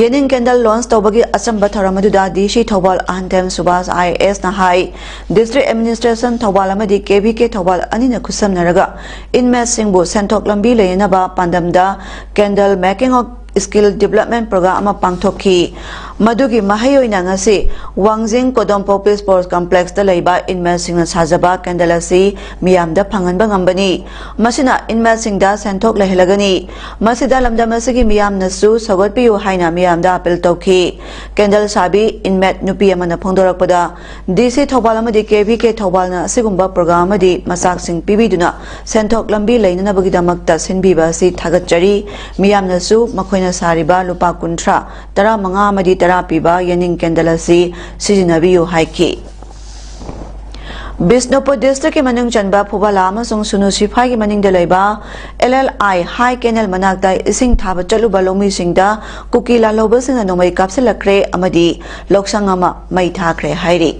ꯌꯦꯅꯤꯡ candle launch ꯇꯧꯕꯒꯤ ꯑꯆꯝꯕ ꯊꯧꯔꯝ ꯑꯗꯨꯗ D C Thoubal ꯑꯍꯟꯊꯦꯝ Subhas I A S ꯅ ꯍꯥꯏ, District Administration ꯊꯧꯕꯥꯜ ꯑꯃꯗꯤ K V K ꯊꯧꯕꯥꯜ ꯑꯅꯤꯅ ꯈꯨꯠꯁꯝꯅꯔꯒ inmate ꯁꯤꯡꯕꯨ ꯁꯦꯟꯊꯣꯛ ꯂꯝꯕꯤ ꯂꯩꯅꯅꯕ ꯄꯥꯟꯗꯝꯗ candle making of skill development program ꯑꯃ ꯄꯥꯡꯊꯣꯛꯈꯤ꯫ ꯃꯗꯨꯒꯤ ꯃꯍꯩ ꯑꯣꯏꯅ ꯉꯁꯤ ꯋꯥꯡꯖꯤꯡ ꯀꯣꯗꯣꯝ ꯄꯣꯛꯄꯤ Sports Complex ꯇ ꯂꯩꯕ inmate ꯁꯤꯡꯅ ꯁꯥꯖꯕ candle ꯑꯁꯤ ꯃꯤꯌꯥꯝꯗ ꯐꯪꯍꯟꯕ ꯉꯝꯕꯅꯤ꯫ ꯃꯁꯤꯅ inmate ꯁꯤꯡꯗ ꯁꯦꯟꯊꯣꯛ ꯂꯩꯍꯜꯂꯒꯅꯤ꯫ ꯃꯁꯤꯗ ꯂꯝꯗꯝ ꯑꯁꯤꯒꯤ ꯃꯤꯌꯥꯝꯅꯁꯨ ꯁꯧꯒꯠꯄꯤꯌꯨ ꯍꯥꯏꯅ ꯃꯤꯌꯥꯝꯗ appeal ꯇꯧꯈꯤ꯫ Candle ꯁꯥꯕꯤ inmate ꯅꯨꯄꯤ ꯑꯃꯅ ꯐꯣꯡꯗꯣꯔꯛꯄꯗ, D C ꯊꯧꯕꯥꯜ ꯑꯃꯗꯤ K V K ꯊꯧꯕꯥꯜꯅ ꯑꯁꯤꯒꯨꯝꯕ program ꯑꯃꯗꯤ ꯃꯆꯥꯛꯁꯤꯡ ꯄꯤꯕꯤꯗꯨꯅ ꯁꯦꯟꯊꯣꯛ ꯂꯝꯕꯤ ꯂꯩꯅꯅꯕꯒꯤꯗꯃꯛꯇ ꯁꯤꯟꯕꯤꯕ ꯑꯁꯤ ꯊꯥꯒꯠꯆꯔꯤ꯫ ꯃꯤꯌꯥꯝꯅꯁꯨ ꯃꯈꯣꯏꯅ ꯁꯥꯔꯤꯕ ꯂꯨꯄꯥ ꯀꯨꯟꯊ꯭ꯔꯥ, ꯇꯔꯥꯃꯉꯥ ꯑꯃꯗꯤ ꯇꯔꯥ ꯄꯤꯕ ꯌꯦꯅꯤꯡ candle ꯑꯁꯤ ꯁꯤꯖꯤꯟꯅꯕꯤꯌꯨ ꯍꯥꯏꯈꯤ꯫ ꯕꯤꯁꯅꯨꯄꯨꯔ district ꯀꯤ ꯃꯅꯨꯡ ꯆꯟꯕ ꯐꯨꯕꯥꯂꯥ ꯑꯃꯁꯨꯡ ꯁꯨꯅꯨ ꯁꯤꯐꯥꯏꯒꯤ ꯃꯅꯤꯡꯗ ꯂꯩꯕ L L I High Canal ꯃꯅꯥꯛꯇ ꯏꯁꯤꯡ ꯊꯥꯕ ꯆꯠꯂꯨꯕ ꯂꯧꯃꯤꯁꯤꯡꯗ ꯀꯨꯀꯤ ꯂꯥꯜꯍꯧꯕꯁꯤꯡꯅ ꯅꯣꯡꯃꯩ ꯀꯥꯞꯁꯤꯜꯂꯛꯈ꯭ꯔꯦ ꯑꯃꯗꯤ ꯂꯧꯁꯪ ꯑꯃ ꯃꯩ ꯊꯥꯈ꯭ꯔꯦ ꯍꯥꯏꯔꯤ꯫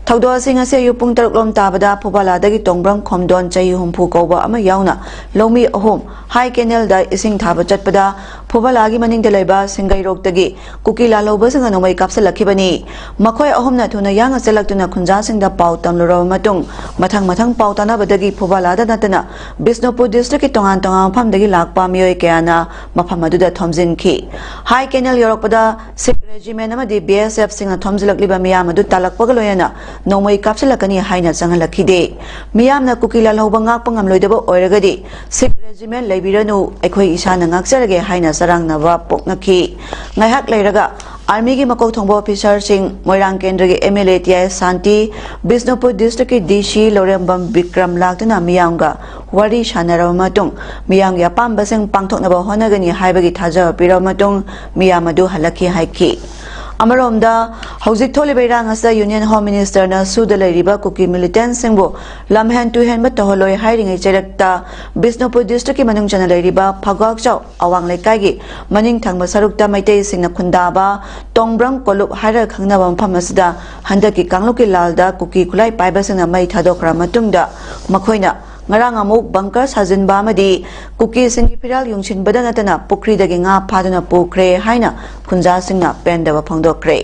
ꯊꯧꯗꯣꯛ ꯑꯁꯤ ꯉꯁꯤ ꯑꯌꯨꯛ ꯄꯨꯡ ꯇꯔꯨꯛ ꯂꯣꯝ ꯇꯥꯕꯗ ꯐꯨꯕꯥꯂꯥꯗꯒꯤ ꯇꯣꯡꯕ꯭ꯔꯝ ꯈꯣꯝꯗꯣꯟ ꯆꯍꯤ ꯍꯨꯝꯐꯨ ꯀꯧꯕ ꯑꯃ ꯌꯥꯎꯅ ꯂꯧꯃꯤ ꯑꯍꯨꯝ ꯍꯥꯏ ꯀꯦꯅꯦꯜꯗ ꯏꯁꯤꯡ ꯊꯥꯕ ꯆꯠꯄꯗ ꯐꯨꯕꯥꯂꯥꯒꯤ ꯃꯅꯤꯡꯗ ꯂꯩꯕ ꯁꯤꯡꯒꯩꯔꯣꯛꯇꯒꯤ ꯀꯨꯀꯤ ꯂꯥꯜꯍꯧꯕꯁꯤꯡꯅ ꯅꯣꯡꯃꯩ ꯀꯥꯞꯁꯤꯜꯂꯛꯈꯤꯕꯅꯤ꯫ ꯃꯈꯣꯏ ꯑꯍꯨꯝꯅ ꯊꯨꯅ ꯌꯥꯡꯅ ꯆꯦꯜꯂꯛꯇꯨꯅ ꯈꯨꯟꯖꯥꯁꯤꯡꯗ ꯄꯥꯎ ꯇꯝꯂꯨꯔꯕ ꯃꯇꯨꯡ ꯃꯊꯪ ꯃꯊꯪ ꯄꯥꯎ ꯇꯥꯅꯕꯗꯒꯤ ꯐꯨꯕꯥꯂꯥꯗ ꯅꯠꯇꯅ ꯕꯤꯁꯅꯨꯄꯨꯔ ꯗꯤꯁꯇ꯭ꯔꯤꯛꯀꯤ ꯇꯣꯉꯥꯟ ꯇꯣꯉꯥꯟꯕ ꯃꯐꯝꯗꯒꯤ ꯂꯥꯛꯄ ꯃꯤꯑꯣꯏ ꯀꯌꯥꯅ ꯃꯐꯝ ꯑꯗꯨꯗ ꯊꯣꯝꯖꯤꯟꯈꯤ꯫ ꯍꯥꯏ ꯀꯦꯅꯦꯜ ꯌꯧꯔꯛꯄꯗ ꯁꯤꯈ ꯔꯦꯖꯤꯃꯦꯟ ꯑꯃꯗꯤ ꯕꯤ ꯑꯦꯁ ꯑꯦꯐꯁꯤꯡꯅ ꯊꯣꯝꯖꯤꯜꯂꯛꯂꯤꯕ ꯃꯤꯌꯥꯝ ꯑꯗꯨ ꯇꯥꯜꯂꯛꯄꯒ ꯂꯣꯏꯅꯅ ꯅꯣꯡꯃꯩ ꯀꯥꯞꯁꯤꯜꯂꯛꯀꯅꯤ ꯍꯥꯏꯅ ꯆꯪꯍꯜꯂꯛꯈꯤꯗꯦ꯫ ꯃꯤꯌꯥꯝꯅ ꯀꯨꯀꯤ ꯂꯥꯜꯍꯧꯕ ꯉꯥꯛꯄ ꯉꯝꯂꯣꯏꯗꯕ ꯑꯣꯏꯔꯒꯗꯤ ꯁꯤꯈ ꯔꯦꯖꯤꯃꯦꯟ ꯂꯩꯕꯤꯔꯅꯨ, ꯑꯩꯈꯣꯏ ꯏꯁꯥꯅ ꯉꯥꯛꯆꯔꯒꯦ ꯍꯥꯏꯅ ꯆꯔꯥꯡꯅꯕ ꯄꯣꯛꯅꯈꯤ꯫ ꯉꯥꯏꯍꯥꯛ ꯂꯩꯔꯒ ꯑꯥꯔꯃꯤꯒꯤ ꯃꯀꯣꯛ ꯊꯣꯡꯕ ꯑꯣꯐꯤꯁꯥꯔꯁꯤꯡ, ꯃꯣꯏꯔꯥꯡ ꯀꯦꯟꯗ꯭ꯔꯒꯤ ꯑꯦꯝ ꯑꯦꯜ ꯑꯦ ꯇꯤ ꯑꯥꯏ ꯁꯥꯟꯇꯤ, ꯕꯤꯁꯅꯨꯄꯨꯔ ꯗꯤꯁꯇ꯭ꯔꯤꯛꯀꯤ ꯗꯤ ꯁꯤ ꯂꯧꯔꯦꯝꯕꯝ ꯕꯤꯀ꯭ꯔꯝ ꯂꯥꯛꯇꯨꯅ ꯃꯤꯌꯥꯝꯒ ꯋꯥꯔꯤ ꯁꯥꯟꯅꯔꯕ ꯃꯇꯨꯡ ꯃꯤꯌꯥꯝꯒꯤ ꯑꯄꯥꯝꯕꯁꯤꯡ ꯄꯥꯡꯊꯣꯛꯅꯕ ꯍꯣꯠꯅꯒꯅꯤ ꯍꯥꯏꯕꯒꯤ ꯊꯥꯖꯕ ꯄꯤꯔꯕ ꯃꯇꯨꯡ ꯃꯤꯌꯥꯝ ꯑꯗꯨ ꯍꯜꯂꯛꯈꯤ ꯍꯥꯏꯈꯤ꯫ ꯑꯃꯔꯣꯝꯗ ꯍꯧꯖꯤꯛ ꯊꯣꯛꯂꯤꯕ ꯏꯔꯥꯡ ꯑꯁꯤꯗ ꯌꯨꯅꯤꯌꯟ ꯍꯣꯝ ꯃꯤꯅꯤꯁꯇꯔꯅ ꯁꯨꯗ ꯂꯩꯔꯤꯕ ꯀꯨꯀꯤ ꯃꯤꯂꯤꯇꯦꯟꯁꯤꯡꯕꯨ ꯂꯝꯍꯦꯟ ꯇꯨꯍꯦꯟꯕ ꯇꯧꯍꯜꯂꯣꯏ ꯍꯥꯏꯔꯤꯉꯩ ꯆꯩꯔꯛꯇ ꯕꯤꯁꯅꯨꯄꯨꯔ ꯗꯤꯁꯇ꯭ꯔꯤꯛꯀꯤ ꯃꯅꯨꯡ ꯆꯟꯅ ꯂꯩꯔꯤꯕ ꯐꯒꯥꯛꯆꯥꯎ ꯑꯋꯥꯡ ꯂꯩꯀꯥꯏꯒꯤ ꯃꯅꯤꯡ ꯊꯪꯕ ꯁꯔꯨꯛꯇ ꯃꯩꯇꯩꯁꯤꯡꯅ ꯈꯨꯟꯗꯥꯕ ꯇꯣꯡꯕ꯭ꯔꯝ ꯀꯣꯂꯨꯞ ꯍꯥꯏꯔꯒ ꯈꯪꯅꯕ ꯃꯐꯝ ꯑꯁꯤꯗ ꯍꯟꯗꯛꯀꯤ ꯀꯥꯡꯂꯨꯞꯀꯤ ꯂꯥꯜꯗ ꯀꯨꯀꯤ ꯈꯨꯠꯂꯥꯏ ꯄꯥꯏꯕꯁꯤꯡꯅ ꯃꯩ ꯊꯥꯗꯣꯛꯈ꯭ꯔ ꯃꯇꯨꯡꯗ ꯃꯈꯣꯏꯅ ꯉꯔꯥꯡ ꯑꯃꯨꯛ ꯕꯪꯀꯔ ꯁꯥꯖꯤꯟꯕ ꯑꯃꯗꯤ ꯀꯨꯀꯤꯁꯤꯡꯒꯤ ꯐꯤꯔꯥꯜ ꯌꯨꯡꯁꯤꯟꯕꯗ ꯅꯠꯇꯅ ꯄꯨꯈ꯭ꯔꯤꯗꯒꯤ ꯉꯥ ꯐꯥꯗꯨꯅ ꯄꯨꯈ꯭ꯔꯦ ꯍꯥꯏꯅ ꯈꯨꯟꯖꯥꯁꯤꯡꯅ ꯄꯦꯟꯗꯕ ꯐꯣꯡꯗꯣꯛꯈ꯭ꯔꯦ꯫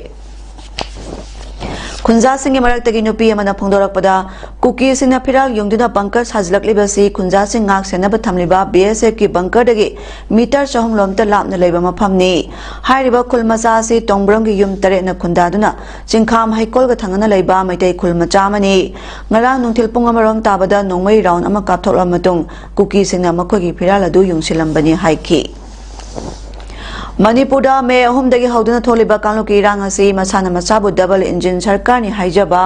ꯈꯨꯟꯖꯥꯁꯤꯡꯒꯤ ꯃꯔꯛꯇꯒꯤ ꯅꯨꯄꯤ ꯑꯃꯅ ꯐꯣꯡꯗꯣꯔꯛꯄꯗ, ꯀꯨꯀꯤꯁꯤꯡꯅ ꯐꯤꯔꯥꯜ ꯌꯨꯡꯗꯨꯅ ꯕꯪꯀꯔ ꯁꯥꯖꯤꯜꯂꯛꯂꯤꯕꯁꯤ ꯈꯨꯟꯖꯥꯁꯤꯡ ꯉꯥꯛ ꯁꯦꯟꯅꯕ ꯊꯝꯂꯤꯕ ꯕꯤ ꯑꯦꯁ ꯑꯦꯐꯀꯤ ꯕꯪꯀꯔꯗꯒꯤ ꯃꯤꯇꯔ ꯆꯍꯨꯝ ꯂꯣꯝꯇ ꯂꯥꯞꯅ ꯂꯩꯕ ꯃꯐꯝꯅꯤ꯫ ꯍꯥꯏꯔꯤꯕ ꯈꯨꯜ ꯃꯆꯥ ꯑꯁꯤ ꯇꯣꯡꯕ꯭ꯔꯝꯒꯤ ꯌꯨꯝ ꯇꯔꯦꯠꯅ ꯈꯨꯟꯗꯥꯗꯨꯅ ꯆꯤꯡꯈꯥꯝ ꯍꯩꯀꯣꯜꯒ ꯊꯪꯅꯅ ꯂꯩꯕ ꯃꯩꯇꯩ ꯈꯨꯜ ꯃꯆꯥ ꯑꯃꯅꯤ꯫ ꯉꯔꯥꯡ ꯅꯨꯡꯊꯤꯜ ꯄꯨꯡ ꯑꯃꯔꯣꯝ ꯇꯥꯕꯗ ꯅꯣꯡꯃꯩ ꯔꯥꯎꯟ ꯑꯃ ꯀꯥꯞꯊꯣꯛꯂꯕ ꯃꯇꯨꯡ ꯀꯨꯀꯤꯁꯤꯡꯅ ꯃꯈꯣꯏꯒꯤ ꯐꯤꯔꯥꯜ ꯑꯗꯨ ꯌꯨꯡꯁꯤꯜꯂꯝꯕꯅꯤ ꯍꯥꯏꯈꯤ꯫ ꯃꯅꯤꯄꯨꯔꯗ ꯃꯦ ꯑꯍꯨꯝꯗꯒꯤ ꯍꯧꯗꯨꯅ ꯊꯣꯛꯂꯤꯕ ꯀꯥꯡꯂꯨꯞꯀꯤ ꯏꯔꯥꯡ ꯑꯁꯤ ꯃꯁꯥꯅ ꯃꯁꯥꯕꯨ ꯗꯕꯜ ꯏꯟꯖꯤꯟ ꯁꯔꯀꯥꯔꯅꯤ ꯍꯥꯏꯖꯕ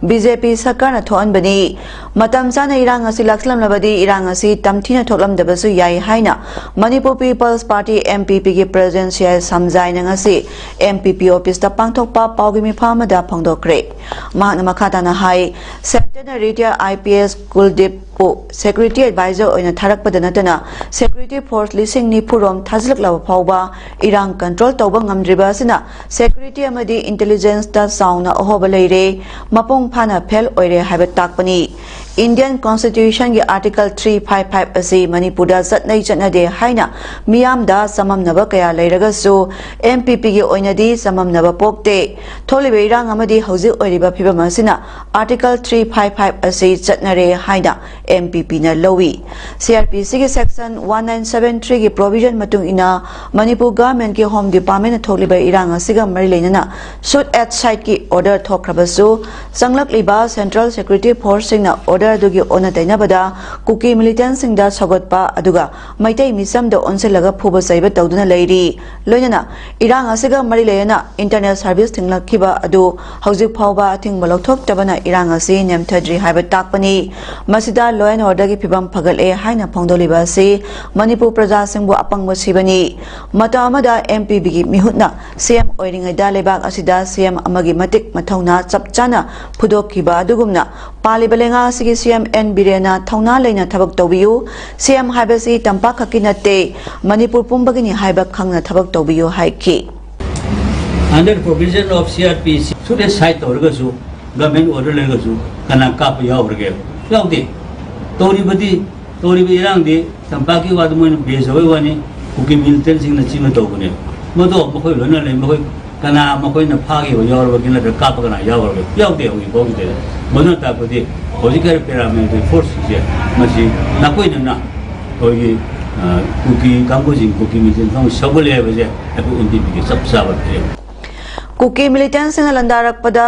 ꯕꯤ ꯖꯦ ꯄꯤ ꯁꯔꯀꯥꯔꯅ ꯊꯣꯛꯍꯟꯕꯅꯤ꯫ ꯃꯇꯝ ꯆꯥꯅ ꯏꯔꯥꯡ ꯑꯁꯤ ꯂꯥꯛꯁꯤꯜꯂꯝꯂꯕꯗꯤ ꯏꯔꯥꯡ ꯑꯁꯤ ꯇꯝꯊꯤꯅ ꯊꯣꯛꯂꯝꯗꯕꯁꯨ ꯌꯥꯏ ꯍꯥꯏꯅ Manipur people's party, M P ꯄꯤꯒꯤ ꯄ꯭ꯔꯦꯁꯤꯗꯦꯟꯠ ꯁꯤ ꯑꯥꯏ ꯁꯝꯖꯥꯏꯅ ꯉꯁꯤ ꯑꯦꯝ ꯄꯤ ꯄꯤ ꯑꯣꯐꯤꯁꯇ ꯄꯥꯡꯊꯣꯛꯄ ꯄꯥꯎꯒꯤ ꯃꯤꯐꯝ ꯑꯃꯗ ꯐꯣꯡꯗꯣꯛꯈ꯭ꯔꯦ꯫ ꯃꯍꯥꯛꯅ ꯃꯈꯥ ꯇꯥꯅ ꯍꯥꯏ, ꯁꯦꯟꯇꯔꯅ ꯔꯤꯇꯥꯌꯔ IPS ꯀꯨꯜꯗꯤꯞꯄꯨ ꯁꯦꯀ꯭ꯌꯨꯔꯤꯇꯤ ꯑꯦꯗꯚꯥꯏꯖꯔ ꯑꯣꯏꯅ ꯊꯥꯔꯛꯄꯗ ꯅꯠꯇꯅ, ꯁꯦꯀ꯭ꯌꯨꯔꯤꯇꯤ ꯐꯣꯔꯁ ꯂꯤꯁꯤꯡ ꯅꯤꯐꯨ ꯔꯣꯝ ꯊꯥꯖꯤꯜꯂꯛꯂꯕ ꯐꯥꯎꯕ ꯏꯔꯥꯡ ꯀꯟꯇ꯭ꯔꯣꯜ ꯇꯧꯕ ꯉꯝꯗ꯭ꯔꯤꯕ ꯑꯁꯤꯅ ꯁꯦꯀ꯭ꯌꯨꯔꯤꯇꯤ ꯑꯃꯗꯤ ꯏꯟꯇꯦꯂꯤꯖꯦꯟꯁꯇ ꯆꯥꯎꯅ ꯑꯍꯣꯕ ꯂꯩꯔꯦ, ꯃꯄꯨꯡ ꯐꯥꯅ ꯐꯦꯜ ꯑꯣꯏꯔꯦ ꯍꯥꯏꯕ ꯇꯥꯛꯄꯅꯤ꯫ ꯏꯟꯗꯤꯌꯟ ꯀꯣꯟꯁꯇꯤꯇ꯭ꯌꯨꯁꯟꯒꯤ ꯑꯥꯔꯇꯤꯀꯜ three five five ꯑꯁꯤ ꯃꯅꯤꯄꯨꯔꯗ ꯆꯠꯅꯩ ꯆꯠꯅꯗꯦ ꯍꯥꯏꯅ ꯃꯤꯌꯥꯝꯗ ꯆꯃꯝꯅꯕ ꯀꯌꯥ ꯂꯩꯔꯒꯁꯨ, MPPꯒꯤ ꯑꯣꯏꯅꯗꯤ ꯆꯃꯝꯅꯕ ꯄꯣꯛꯇꯦ꯫ ꯊꯣꯛꯂꯤꯕ ꯏꯔꯥꯡ ꯑꯃꯗꯤ ꯍꯧꯖꯤꯛ ꯑꯣꯏꯔꯤꯕ ꯐꯤꯕꯝ ꯑꯁꯤꯅ ꯑꯥꯔꯇꯤꯀꯜ three five five ꯑꯁꯤ ꯆꯠꯅꯔꯦ ꯍꯥꯏꯅ MPPꯅ ꯂꯧꯏ꯫ CrPCꯒꯤ section one nine seven threeꯒꯤ provision ꯃꯇꯨꯡ ꯏꯟꯅ ꯃꯅꯤꯄꯨꯔ ꯒꯚꯔꯟꯃꯦꯟꯠꯀꯤ ꯍꯣꯝ ꯗꯤꯄꯥꯔꯠꯃꯦꯟꯠꯅ ꯊꯣꯛꯂꯤꯕ ꯏꯔꯥꯡ ꯑꯁꯤꯒ ꯃꯔꯤ ꯂꯩꯅꯅ shoot at siteꯀꯤ order ꯊꯣꯛꯈ꯭ꯔꯕꯁꯨ, ꯆꯪꯂꯛꯂꯤꯕ ꯁꯦꯟꯇ꯭ꯔꯦꯜ ꯁꯦꯀ꯭ꯌꯨꯔꯤꯇꯤ ꯐꯣꯔꯁꯁꯤꯡꯅ order ꯑꯗꯨꯒꯤ ꯑꯣꯟꯅ ꯇꯩꯅꯕꯗ ꯀꯨꯀꯤ ꯃꯤꯂꯤꯇꯦꯟꯠꯁꯤꯡꯗ ꯁꯧꯒꯠꯄ ꯑꯗꯨꯒ ꯃꯩꯇꯩ ꯃꯤꯆꯝꯗ ꯑꯣꯟꯁꯤꯜꯂꯒ ꯐꯨꯕ ꯆꯩꯕ ꯇꯧꯗꯨꯅ ꯂꯩꯔꯤ꯫ ꯂꯣꯏꯅꯅ ꯏꯔꯥꯡ ꯑꯁꯤꯒ ꯃꯔꯤ ꯂꯩꯅꯅ ꯏꯟꯇꯔꯅꯦꯠ ꯁꯔꯚꯤꯁ ꯊꯤꯡꯂꯛꯈꯤꯕ ꯑꯗꯨ ꯍꯧꯖꯤꯛ ꯐꯥꯎꯕ ꯑꯊꯤꯡꯕ ꯂꯧꯊꯣꯛꯇꯕꯅ ꯏꯔꯥꯡ ꯑꯁꯤ ꯅꯦꯝꯊꯗ꯭ꯔꯤ ꯍꯥꯏꯕ ꯇꯥꯛꯄꯅꯤ꯫ ꯃꯁꯤꯗ law and orderꯒꯤ ꯐꯤꯕꯝ ꯐꯒꯠꯂꯦ ꯍꯥꯏꯅ ꯐꯣꯡꯗꯣꯛꯂꯤꯕ ꯑꯁꯤ ꯃꯅꯤꯄꯨꯔ ꯄ꯭ꯔꯖꯥꯁꯤꯡꯕꯨ ꯑꯄꯪꯕ ꯁꯤꯕꯅꯤ꯫ ꯃꯇꯝ ꯑꯃꯗ MPPꯒꯤ ꯃꯤꯍꯨꯠꯅ CM ꯑꯣꯏꯔꯤꯉꯩꯗ ꯂꯩꯕꯥꯛ ꯑꯁꯤꯗ CM ꯑꯃꯒꯤ ꯃꯇꯤꯛ ꯃꯊꯧꯅꯥ ꯆꯞ ꯆꯥꯅ ꯐꯨꯗꯣꯛꯈꯤꯕ ꯑꯗꯨꯒꯨꯝꯅ ꯄꯥꯜꯂꯤꯕ ꯂꯩꯉꯥꯛ ꯑꯁꯤꯒꯤ CM N ꯕꯤꯔꯦꯟꯅ ꯊꯧꯅꯥ ꯂꯩꯅ ꯊꯕꯛ ꯇꯧꯕꯤꯌꯨ꯫ CM ꯍꯥꯏꯕꯁꯤ ꯇꯝꯄꯥꯛ ꯈꯛꯀꯤ ꯅꯠꯇꯦ, ꯃꯅꯤꯄꯨꯔ ꯄꯨꯝꯕꯒꯤꯅꯤ ꯍꯥꯏꯕ ꯈꯪꯅ ꯊꯕꯛ ꯇꯧꯕꯤꯌꯨ ꯍꯥꯏꯈꯤ꯫ Under provision of CrPC shoot at site ꯇꯧꯔꯒꯁꯨ, government order ꯂꯩꯔꯒꯁꯨ ꯀꯅꯥ ꯀꯥꯞꯄ ꯌꯥꯎꯈ꯭ꯔꯒꯦ? ꯌꯥꯎꯗꯦ꯫ ꯇꯧꯔꯤꯕꯗꯤ, ꯇꯧꯔꯤꯕ ꯏꯔꯥꯡꯗꯤ ꯇꯝꯄꯥꯛꯀꯤ ꯋꯥꯗ ꯃꯣꯏꯅ base ꯇꯧꯕꯩ ꯋꯥꯅꯤ, ꯀꯨꯀꯤ ꯃꯤꯂꯤꯇꯦꯟꯠꯁꯤꯡꯅ ꯆꯤꯡꯅ ꯇꯧꯕꯅꯦ꯫ ꯃꯗꯣ ꯃꯈꯣꯏ ꯂꯣꯏꯅ ꯂꯩ, ꯃꯈꯣꯏ ꯀꯅꯥ ꯃꯈꯣꯏꯅ ꯐꯥꯈꯤꯕ ꯌꯥꯎꯔꯕꯒꯦ ꯅꯠꯇ꯭ꯔꯒ ꯀꯥꯞꯄ ꯀꯅꯥ ꯌꯥꯎꯈ꯭ꯔꯒꯦ? ꯌꯥꯎꯗꯦ ꯍꯧꯖꯤꯛ ꯐꯥꯎꯒꯤꯗꯤ꯫ ꯃꯗꯨꯅ ꯇꯥꯛꯄꯗꯤ ꯍꯧꯖꯤꯛ ꯍꯥꯏꯔꯤꯕ paramilitary forceꯁꯤꯡꯁꯦ ꯃꯁꯤ ꯅꯥꯀꯣꯏꯅꯅ ꯑꯩꯈꯣꯏꯒꯤ, ꯑ, ꯀꯨꯀꯤ ꯀꯥꯡꯕꯨꯁꯤꯡ, ꯀꯨꯀꯤ ꯃꯤꯂꯤꯇꯦꯟꯠ ꯀꯥꯡꯕꯨ ꯁꯧꯒꯠꯂꯦ ꯍꯥꯏꯕꯁꯦ ꯑꯩꯈꯣꯏ MPPꯒꯤ ꯆꯞ ꯆꯥꯕ ꯐꯤꯔꯦꯞ꯫ ꯀꯨꯀꯤ ꯃꯤꯂꯤꯇꯦꯟꯠꯁꯤꯡꯅ ꯂꯥꯟꯗꯥꯔꯛꯄꯗ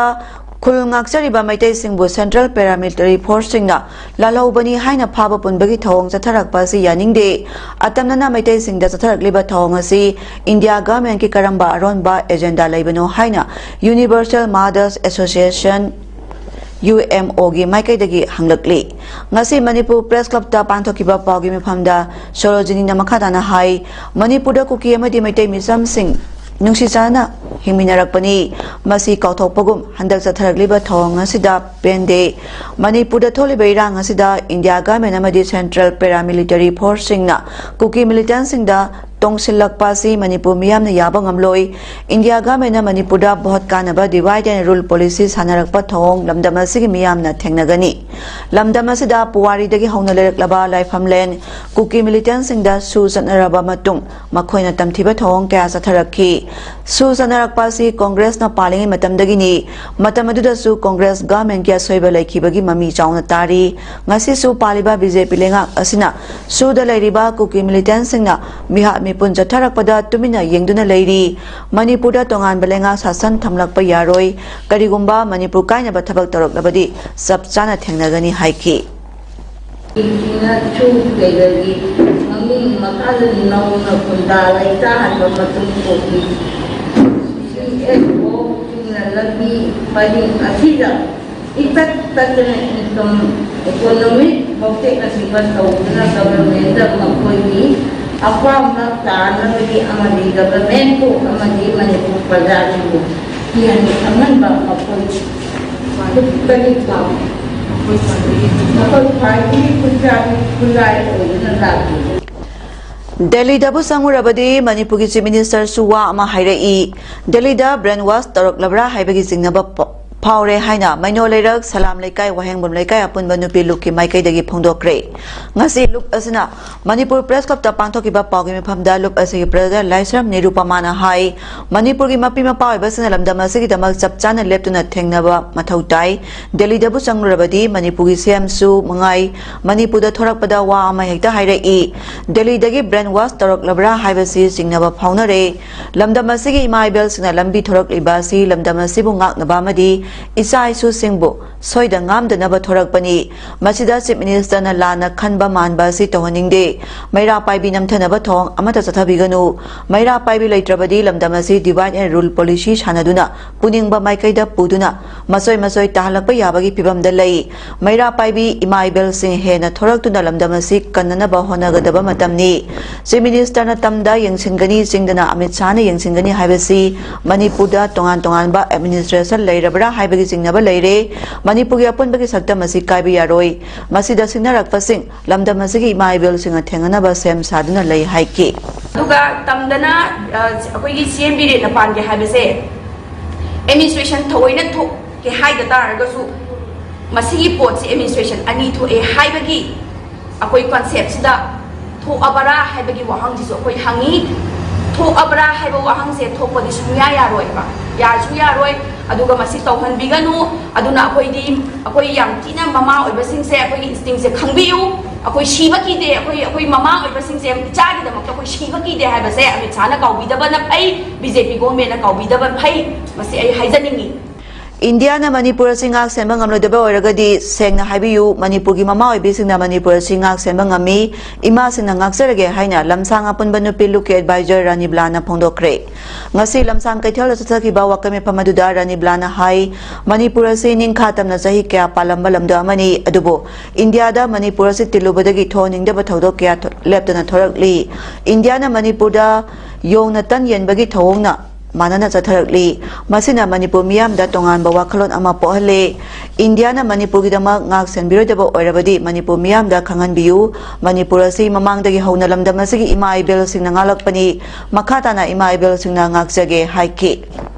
ꯈꯨꯜ ꯉꯥꯛꯆꯔꯤꯕ ꯃꯩꯇꯩꯁꯤꯡꯕꯨ ꯁꯦꯟꯇ꯭ꯔꯦꯜ ꯄꯦꯔꯥꯃꯤꯂꯤꯇꯔꯤ ꯐꯣꯔꯁꯁꯤꯡꯅ ꯂꯥꯜꯍꯧꯕꯅꯤ ꯍꯥꯏꯅ ꯐꯥꯕ ꯄꯨꯟꯕꯒꯤ ꯊꯧꯑꯣꯡ ꯆꯠꯊꯔꯛꯄ ꯑꯁꯤ ꯌꯥꯅꯤꯡꯗꯦ꯫ ꯑꯇꯝꯅꯅ ꯃꯩꯇꯩꯁꯤꯡꯗ ꯆꯠꯊꯔꯛꯂꯤꯕ ꯊꯧꯑꯣꯡ ꯑꯁꯤ ꯏꯟꯗꯤꯌꯥ ꯒꯚꯔꯟꯃꯦꯟꯠꯀꯤ ꯀꯔꯝꯕ ꯑꯔꯣꯟꯕ ꯑꯦꯖꯦꯟꯗꯥ ꯂꯩꯕꯅꯣ ꯍꯥꯏꯅ Universal Mothers Association, UMOꯒꯤ ꯃꯥꯏꯀꯩꯗꯒꯤ ꯍꯪꯂꯛꯂꯤ꯫ ꯉꯁꯤ ꯃꯅꯤꯄꯨꯔ ꯄ꯭ꯔꯦꯁ ꯀ꯭ꯂꯕꯇ ꯄꯥꯡꯊꯣꯛꯈꯤꯕ ꯄꯥꯎꯒꯤ ꯃꯤꯐꯝꯗ ꯁꯣꯔꯣꯖꯤꯅꯤꯅ ꯃꯈꯥ ꯇꯥꯅ ꯍꯥꯏ, ꯃꯅꯤꯄꯨꯔꯗ ꯀꯨꯀꯤ ꯑꯃꯗꯤ ꯃꯩꯇꯩ ꯃꯤꯆꯝꯁꯤꯡ ꯅꯨꯡꯁꯤ ꯆꯥꯟꯅꯅ ꯍꯤꯡꯃꯤꯟꯅꯔꯛꯄꯅꯤ꯫ ꯃꯁꯤ ꯀꯥꯎꯊꯣꯛꯄꯒꯨꯝ ꯍꯟꯗꯛ ꯆꯠꯊꯔꯛꯂꯤꯕ ꯊꯧꯑꯣꯡ ꯑꯁꯤꯗ ꯄꯦꯟꯗꯦ꯫ ꯃꯅꯤꯄꯨꯔꯗ ꯊꯣꯛꯂꯤꯕ ꯏꯔꯥꯡ ꯑꯁꯤꯗ ꯏꯟꯗꯤꯌꯥ ꯒꯚꯔꯟꯃꯦꯟꯠ ꯑꯃꯗꯤ ꯁꯦꯟꯇ꯭ꯔꯦꯜ ꯄꯦꯔꯥꯃꯤꯂꯤꯇꯔꯤ ꯐꯣꯔꯁꯁꯤꯡꯅ ꯀꯨꯀꯤ ꯃꯤꯂꯤꯇꯦꯟꯠꯁꯤꯡꯗ ꯇꯣꯡꯁꯤꯜꯂꯛꯄ ꯑꯁꯤ ꯃꯅꯤꯄꯨꯔ ꯃꯤꯌꯥꯝꯅ ꯌꯥꯕ ꯉꯝꯂꯣꯏ꯫ ꯏꯟꯗꯤꯌꯥ ꯒꯚꯔꯟꯃꯦꯟꯠꯅ ꯃꯅꯤꯄꯨꯔꯗ ꯚꯣꯠ ꯀꯥꯟꯅꯕ divide and rule policy ꯁꯥꯟꯅꯔꯛꯄ ꯊꯧꯑꯣꯡ ꯂꯝꯗꯝ ꯑꯁꯤꯒꯤ ꯃꯤꯌꯥꯝꯅ ꯊꯦꯡꯅꯒꯅꯤ꯫ ꯂꯝꯗꯝ ꯑꯁꯤꯗ ꯄꯨꯋꯥꯔꯤꯗꯒꯤ ꯍꯧꯅ ꯂꯩꯔꯛꯂꯕ ꯂꯥꯏꯐꯝꯂꯦꯟ ꯀꯨꯀꯤ ꯃꯤꯂꯤꯇꯦꯟꯠꯁꯤꯡꯗ ꯁꯨ ꯆꯠꯅꯔꯕ ꯃꯇꯨꯡ ꯃꯈꯣꯏꯅ ꯇꯝꯊꯤꯕ ꯊꯧꯑꯣꯡ ꯀꯌꯥ ꯆꯠꯊꯔꯛꯈꯤ꯫ ꯁꯨ ꯆꯠꯅꯔꯛꯄ ꯑꯁꯤ ꯀꯣꯡꯒ꯭ꯔꯦꯁꯅ ꯄꯥꯜꯂꯤꯉꯩ ꯃꯇꯝꯗꯒꯤꯅꯤ꯫ ꯃꯇꯝ ꯑꯗꯨꯗꯁꯨ ꯀꯣꯡꯒ꯭ꯔꯦꯁ ꯒꯚꯔꯟꯃꯦꯟꯠꯀꯤ ꯑꯁꯣꯏꯕ ꯂꯩꯈꯤꯕꯒꯤ ꯃꯃꯤ ꯆꯥꯎꯅ ꯇꯥꯔꯤ꯫ ꯉꯁꯤꯁꯨ ꯄꯥꯜꯂꯤꯕ ꯕꯤ ꯖꯦ ꯄꯤ ꯂꯩꯉꯥꯛ ꯑꯁꯤꯅ ꯁꯨꯗ ꯂꯩꯔꯤꯕ ꯀꯨꯀꯤ ꯃꯤꯂꯤꯇꯦꯟꯠꯁꯤꯡꯅ ꯃꯤꯍꯥꯠ ꯃꯤꯄꯨꯟ ꯆꯠꯊꯔꯛꯄꯗ ꯇꯨꯃꯤꯟꯅ ꯌꯦꯡꯗꯨꯅ ꯂꯩꯔꯤ꯫ ꯃꯅꯤꯄꯨꯔꯗ ꯇꯣꯉꯥꯟꯕ ꯂꯩꯉꯥꯛ ꯁꯥꯁꯟ ꯊꯝꯂꯛꯄ ꯌꯥꯔꯣꯏ꯫ ꯀꯔꯤꯒꯨꯝꯕ ꯃꯅꯤꯄꯨꯔ ꯀꯥꯏꯅꯕ ꯊꯕꯛ ꯇꯧꯔꯛꯂꯕꯗꯤ ꯆꯞ ꯆꯥꯅ ꯊꯦꯡꯅꯒꯅꯤ ꯍꯥꯏꯈꯤ꯫ ꯁꯤꯡꯁꯤꯅ ꯁꯨ ꯀꯩꯗꯒꯤ ꯃꯃꯤꯡ ꯃꯈꯥꯗ ꯅꯧꯅ ꯈꯨꯟꯗꯥ ꯂꯩꯇꯥꯍꯟꯕ ꯃꯇꯨꯡ ꯀꯣꯕꯤ ꯁꯤ ꯑꯦꯁ ꯑꯣꯁꯤꯡꯅ ꯂꯝꯕꯤ ꯄꯔꯤꯡ ꯑꯁꯤꯗ ꯏꯇꯠ ꯇꯠꯇꯅ ꯏꯟꯀꯝ ꯏꯀꯣꯅꯣꯃꯤꯛ ꯃꯣꯇꯦꯛꯅꯆꯤꯡꯕ ꯇꯧꯗꯨꯅ ꯒꯚꯔꯟꯃꯦꯟꯠꯇ ꯃꯈꯣꯏꯒꯤ ꯑꯄꯥꯝꯕ ꯇꯥꯅꯕꯒꯤ ꯑꯃꯗꯤ ꯒꯚꯔꯟꯃꯦꯟꯠꯄꯨ ꯑꯃꯗꯤ ꯃꯅꯤꯄꯨꯔ ꯄ꯭ꯔꯖꯥꯁꯤꯡꯕꯨ ꯀꯤꯍꯟ ꯈꯪꯍꯟꯕ ꯃꯈꯣꯏ ꯈꯨꯠꯇꯒꯤ ꯃꯈꯣꯏ ꯈ꯭ꯋꯥꯏꯗꯒꯤ ꯈꯨꯟꯖꯥꯏ ꯈꯨꯟꯖꯥꯏ ꯑꯣꯏꯗꯨꯅ ꯂꯥꯛꯂꯤ꯫ ꯗꯦꯜꯂꯤꯗꯕꯨ ꯆꯪꯉꯨꯔꯕꯗꯤ ꯃꯅꯤꯄꯨꯔꯒꯤ ꯆꯤꯐ ꯃꯤꯅꯤꯁꯇꯔꯁꯨ ꯋꯥ ꯑꯃ ꯍꯥꯏꯔꯛꯏ꯫ ꯗꯦꯜꯂꯤꯗ ꯕ꯭ꯔꯦꯟ ꯋꯥꯁ ꯇꯧꯔꯛꯂꯕ꯭ꯔꯥ ꯍꯥꯏꯕꯒꯤ ꯆꯤꯡꯅꯕ ꯄ-, ꯐꯥꯎꯔꯦ ꯍꯥꯏꯅ ꯃꯩꯅꯣ ꯂꯩꯔꯛ, ꯁꯂꯥꯝ ꯂꯩꯀꯥꯏ, ꯋꯥꯍꯦꯡꯕꯝ ꯂꯩꯀꯥꯏ ꯑꯄꯨꯟꯕ ꯅꯨꯄꯤ ꯂꯨꯞꯀꯤ ꯃꯥꯏꯀꯩꯗꯒꯤ ꯐꯣꯡꯗꯣꯛꯈ꯭ꯔꯦ꯫ ꯉꯁꯤ ꯂꯨꯞ ꯑꯁꯤꯅ ꯃꯅꯤꯄꯨꯔ ꯄ꯭ꯔꯦꯁ ꯀ꯭ꯂꯕꯇ ꯄꯥꯡꯊꯣꯛꯈꯤꯕ ꯄꯥꯎꯒꯤ ꯃꯤꯐꯝꯗ ꯂꯨꯞ ꯑꯁꯤꯒꯤ ꯄ꯭ꯔꯦꯁꯤꯗꯦꯟꯠ ꯂꯥꯏꯁ꯭ꯔꯝ ꯅꯤꯔꯨꯄꯃꯥꯅ ꯍꯥꯏ, ꯃꯅꯤꯄꯨꯔꯒꯤ ꯃꯄꯤ ꯃꯄꯥ ꯑꯣꯏꯕꯁꯤꯡꯅ ꯂꯝꯗꯝ ꯑꯁꯤꯒꯤꯗꯃꯛ ꯆꯞ ꯆꯥꯅ ꯂꯦꯞꯇꯨꯅ ꯊꯦꯡꯅꯕ ꯃꯊꯧ ꯇꯥꯏ꯫ ꯗꯦꯜꯂꯤꯗꯕꯨ ꯆꯪꯂꯨꯔꯕꯗꯤ ꯃꯅꯤꯄꯨꯔꯒꯤ ꯁꯤ ꯑꯦꯝꯁꯨ ꯃꯉꯥꯏ ꯃꯅꯤꯄꯨꯔꯗ ꯊꯣꯔꯛꯄꯗ ꯋꯥ ꯑꯃ ꯍꯦꯛꯇ ꯍꯥꯏꯔꯛꯏ꯫ ꯗꯦꯜꯂꯤꯗꯒꯤ ꯕ꯭ꯔꯦꯟ ꯋꯥꯁ ꯇꯧꯔꯛꯂꯕ꯭ꯔꯥ ꯍꯥꯏꯕꯁꯤ ꯆꯤꯡꯅꯕ ꯐꯥꯎꯅꯔꯦ꯫ ꯂꯝꯗꯝ ꯑꯁꯤꯒꯤ ꯏꯃꯥ ꯏꯕꯦꯜꯁꯤꯡꯅ ꯂꯝꯕꯤ ꯊꯣꯔꯛꯂꯤꯕ ꯑꯁꯤ ꯂꯝꯗꯝ ꯑꯁꯤꯕꯨ ꯉꯥꯛꯅꯕ ꯑꯃꯗꯤ ꯏꯆꯥ ꯏꯁꯨꯁꯤꯡꯕꯨ ꯁꯣꯏꯗ ꯉꯥꯝꯗꯅꯕ ꯊꯣꯔꯛꯄꯅꯤ꯫ ꯃꯁꯤꯗ Chief Minister ꯅ ꯂꯥꯟꯅ ꯈꯟꯕ ꯃꯥꯟꯕ ꯑꯁꯤ ꯇꯧꯍꯟꯅꯤꯡꯗꯦ꯫ ꯃꯩꯔꯥ ꯄꯥꯏꯕꯤ ꯅꯝꯊꯅꯕ ꯊꯧꯑꯣꯡ ꯑꯃꯠꯇ ꯆꯠꯊꯕꯤꯒꯅꯨ꯫ ꯃꯩꯔꯥ ꯄꯥꯏꯕꯤ ꯂꯩꯇ꯭ꯔꯕꯗꯤ ꯂꯝꯗꯝ ꯑꯁꯤ divide and rule policy ꯁꯥꯟꯅꯗꯨꯅ ꯄꯨꯅꯤꯡꯕ ꯃꯥꯏꯀꯩꯗ ꯄꯨꯗꯨꯅ ꯃꯆꯣꯏ ꯃꯆꯣꯏ ꯇꯥꯍꯜꯂꯛꯄ ꯌꯥꯕꯒꯤ ꯐꯤꯚꯝꯗ ꯂꯩ꯫ ꯃꯩꯔꯥ ꯄꯥꯏꯕꯤ ꯏꯃꯥ ꯏꯕꯦꯜꯁꯤꯡ ꯍꯦꯟꯅ ꯊꯣꯔꯛꯇꯨꯅ ꯂꯝꯗꯝ ꯑꯁꯤ ꯀꯟꯅꯅꯕ ꯍꯣꯠꯅꯒꯗꯕ ꯃꯇꯝꯅꯤ꯫ Chief Minister ꯅ ꯇꯝꯗ ꯌꯦꯡꯁꯤꯟꯒꯅꯤ, ꯆꯤꯡꯗꯅ ꯑꯃꯤꯠ ꯁꯥꯍꯅ ꯌꯦꯡꯁꯤꯟꯒꯅꯤ ꯍꯥꯏꯕꯁꯤ ꯃꯅꯤꯄꯨꯔꯗ ꯇꯣꯉꯥꯟ ꯇꯣꯉꯥꯟꯕ administration ꯂꯩꯔꯕ꯭ꯔꯥ ꯍꯥꯏꯕꯒꯤ ꯆꯤꯡꯅꯕ ꯂꯩꯔꯦ꯫ ꯃꯅꯤꯄꯨꯔꯒꯤ ꯑꯄꯨꯟꯕꯒꯤ ꯁꯛꯇꯝ ꯑꯁꯤ ꯀꯥꯏꯕ ꯌꯥꯔꯣꯏ꯫ ꯃꯁꯤꯗ ꯁꯤꯡꯅꯔꯛꯄꯁꯤꯡ ꯂꯝꯗꯝ ꯑꯁꯤꯒꯤ ꯏꯃꯥ ꯏꯕꯦꯜꯁꯤꯡꯅ ꯊꯦꯡꯅꯅꯕ ꯁꯦꯝ ꯁꯥꯗꯨꯅ ꯂꯩ ꯍꯥꯏꯈꯤ꯫ ꯑꯗꯨꯒ ꯇꯝꯗꯅ, ꯑ, ꯑꯩꯈꯣꯏꯒꯤ C M ꯕꯤꯔꯦꯟꯅ ꯄꯥꯟꯒꯦ ꯍꯥꯏꯕꯁꯦ administration ꯊꯑꯣꯏꯅ ꯊꯣꯛꯀꯦ ꯍꯥꯏꯗ ꯇꯥꯔꯒꯁꯨ ꯃꯁꯤꯒꯤ ꯄꯣꯠꯁꯤ administration ꯑꯅꯤ ꯊꯣꯛꯑꯦ ꯍꯥꯏꯕꯒꯤ ꯑꯩꯈꯣꯏ concept ꯁꯤꯗ ꯊꯣꯛꯑꯕꯔꯥ ꯍꯥꯏꯕꯒꯤ ꯋꯥꯍꯪꯁꯤꯁꯨ ꯑꯩꯈꯣꯏ ꯍꯪꯉꯤ꯫ ꯊꯣꯛꯑꯕꯔꯥ ꯍꯥꯏꯕ ꯋꯥꯍꯪꯁꯦ ꯊꯣꯛꯄꯗꯤ ꯁꯨꯡꯌꯥ ꯌꯥꯔꯣꯏꯕ, ꯌꯥꯁꯨ ꯌꯥꯔꯣꯏ꯫ ꯑꯗꯨꯒ ꯃꯁꯤ ꯇꯧꯍꯟꯕꯤꯒꯅꯨ꯫ ꯑꯗꯨꯅ ꯑꯩꯈꯣꯏꯗꯤ, ꯑꯩꯈꯣꯏ ꯌꯥꯝ ꯊꯤꯅ ꯃꯃꯥ ꯑꯣꯏꯕꯁꯤꯡꯁꯦ ꯑꯩꯈꯣꯏꯒꯤ instinct ꯁꯦ ꯈꯪꯕꯤꯌꯨ꯫ ꯑꯩꯈꯣꯏ ꯁꯤꯕ ꯀꯤꯗꯦ꯫ ꯑꯩꯈꯣꯏ, ꯑꯩꯈꯣꯏ ꯃꯃꯥ ꯑꯣꯏꯕꯁꯤꯡꯁꯦ ꯏꯆꯥꯒꯤꯗꯃꯛꯇ ꯑꯩꯈꯣꯏ ꯁꯤꯕ ꯀꯤꯗꯦ ꯍꯥꯏꯕꯁꯦ ꯑꯃꯤꯠ ꯁꯥꯍꯅ ꯀꯥꯎꯕꯤꯗꯕꯅ ꯐꯩ, B J P government ꯅ ꯀꯥꯎꯕꯤꯗꯕ ꯐꯩ꯫ ꯃꯁꯤ ꯑꯩ ꯍꯥꯏꯖꯅꯤꯡꯉꯤ꯫ ꯏꯟꯗꯤꯌꯥꯅ ꯃꯅꯤꯄꯨꯔ ꯑꯁꯤ ꯉꯥꯛ ꯁꯦꯟꯕ ꯉꯝꯂꯣꯏꯗꯕ ꯑꯣꯏꯔꯒꯗꯤ ꯁꯦꯡꯅ ꯍꯥꯏꯕꯤꯌꯨ, ꯃꯅꯤꯄꯨꯔꯒꯤ ꯃꯃꯥ ꯑꯣꯏꯕꯤꯁꯤꯡꯅ ꯃꯅꯤꯄꯨꯔ ꯑꯁꯤ ꯉꯥꯛ ꯁꯦꯟꯕ ꯉꯝꯃꯤ꯫ ꯏꯃꯥꯁꯤꯡꯅ ꯉꯥꯛꯆꯔꯒꯦ ꯍꯥꯏꯅ ꯂꯝꯁꯥꯡ ꯑꯄꯨꯟꯕ ꯅꯨꯄꯤ ꯂꯨꯞꯀꯤ advisor ꯔꯥꯅꯤꯕ꯭ꯂꯥꯅ ꯐꯣꯡꯗꯣꯛꯈ꯭ꯔꯦ꯫ ꯉꯁꯤ ꯂꯝꯁꯥꯡ ꯀꯩꯊꯦꯜꯗ ꯆꯠꯊꯈꯤꯕ ꯋꯥꯀꯠ ꯃꯤꯐꯝ ꯑꯗꯨꯗ ꯔꯥꯅꯤꯕ꯭ꯂꯥꯅ ꯍꯥꯏ, ꯃꯅꯤꯄꯨꯔ ꯑꯁꯤ ꯅꯤꯡꯈꯥ ꯇꯝꯅ ꯆꯍꯤ ꯀꯌꯥ ꯄꯥꯜꯂꯝꯕ ꯂꯝꯗꯝ ꯑꯃꯅꯤ, ꯑꯗꯨꯕꯨ ꯏꯟꯗꯤꯌꯥꯗ ꯃꯅꯤꯄꯨꯔ ꯑꯁꯤ ꯇꯤꯜꯂꯨꯕꯗꯒꯤ ꯊꯣꯛꯍꯟꯅꯤꯡꯗꯕ ꯊꯧꯗꯣꯛ ꯀꯌꯥ ꯊꯣ-, ꯂꯦꯞꯇꯅ ꯊꯣꯔꯛꯂꯤ꯫ ꯏꯟꯗꯤꯌꯥꯅ ꯃꯅꯤꯄꯨꯔꯗ ꯌꯣꯡꯅ ꯇꯟ ꯌꯦꯟꯕꯒꯤ ꯊꯧꯑꯣꯡꯅ ꯃꯥꯟꯅꯅ ꯆꯠꯊꯔꯛꯂꯤ꯫ ꯃꯁꯤꯅ ꯃꯅꯤꯄꯨꯔ ꯃꯤꯌꯥꯝꯗ ꯇꯣꯉꯥꯟꯕ ꯋꯥꯈꯜꯂꯣꯟ ꯑꯃ ꯄꯣꯛꯍꯜꯂꯦ꯫ ꯏꯟꯗꯤꯌꯥꯅ ꯃꯅꯤꯄꯨꯔꯒꯤꯗꯃꯛ ꯉꯥꯛ ꯁꯦꯟꯕꯤꯔꯣꯏꯗꯕ ꯑꯣꯏꯔꯕꯗꯤ ꯃꯅꯤꯄꯨꯔ ꯃꯤꯌꯥꯝꯗ ꯈꯪꯍꯟꯕꯤꯌꯨ꯫ ꯃꯅꯤꯄꯨꯔ ꯑꯁꯤ ꯃꯃꯥꯡꯗꯒꯤ ꯍꯧꯅ ꯂꯝꯗꯝ ꯑꯁꯤꯒꯤ ꯏꯃꯥ ꯏꯕꯦꯜꯁꯤꯡꯅ ꯉꯥꯛꯂꯛꯄꯅꯤ꯫ ꯃꯈꯥ ꯇꯥꯅ ꯏꯃꯥ ꯏꯕꯦꯜꯁꯤꯡꯅ ꯉꯥꯛꯆꯒꯦ ꯍꯥꯏꯈꯤ꯫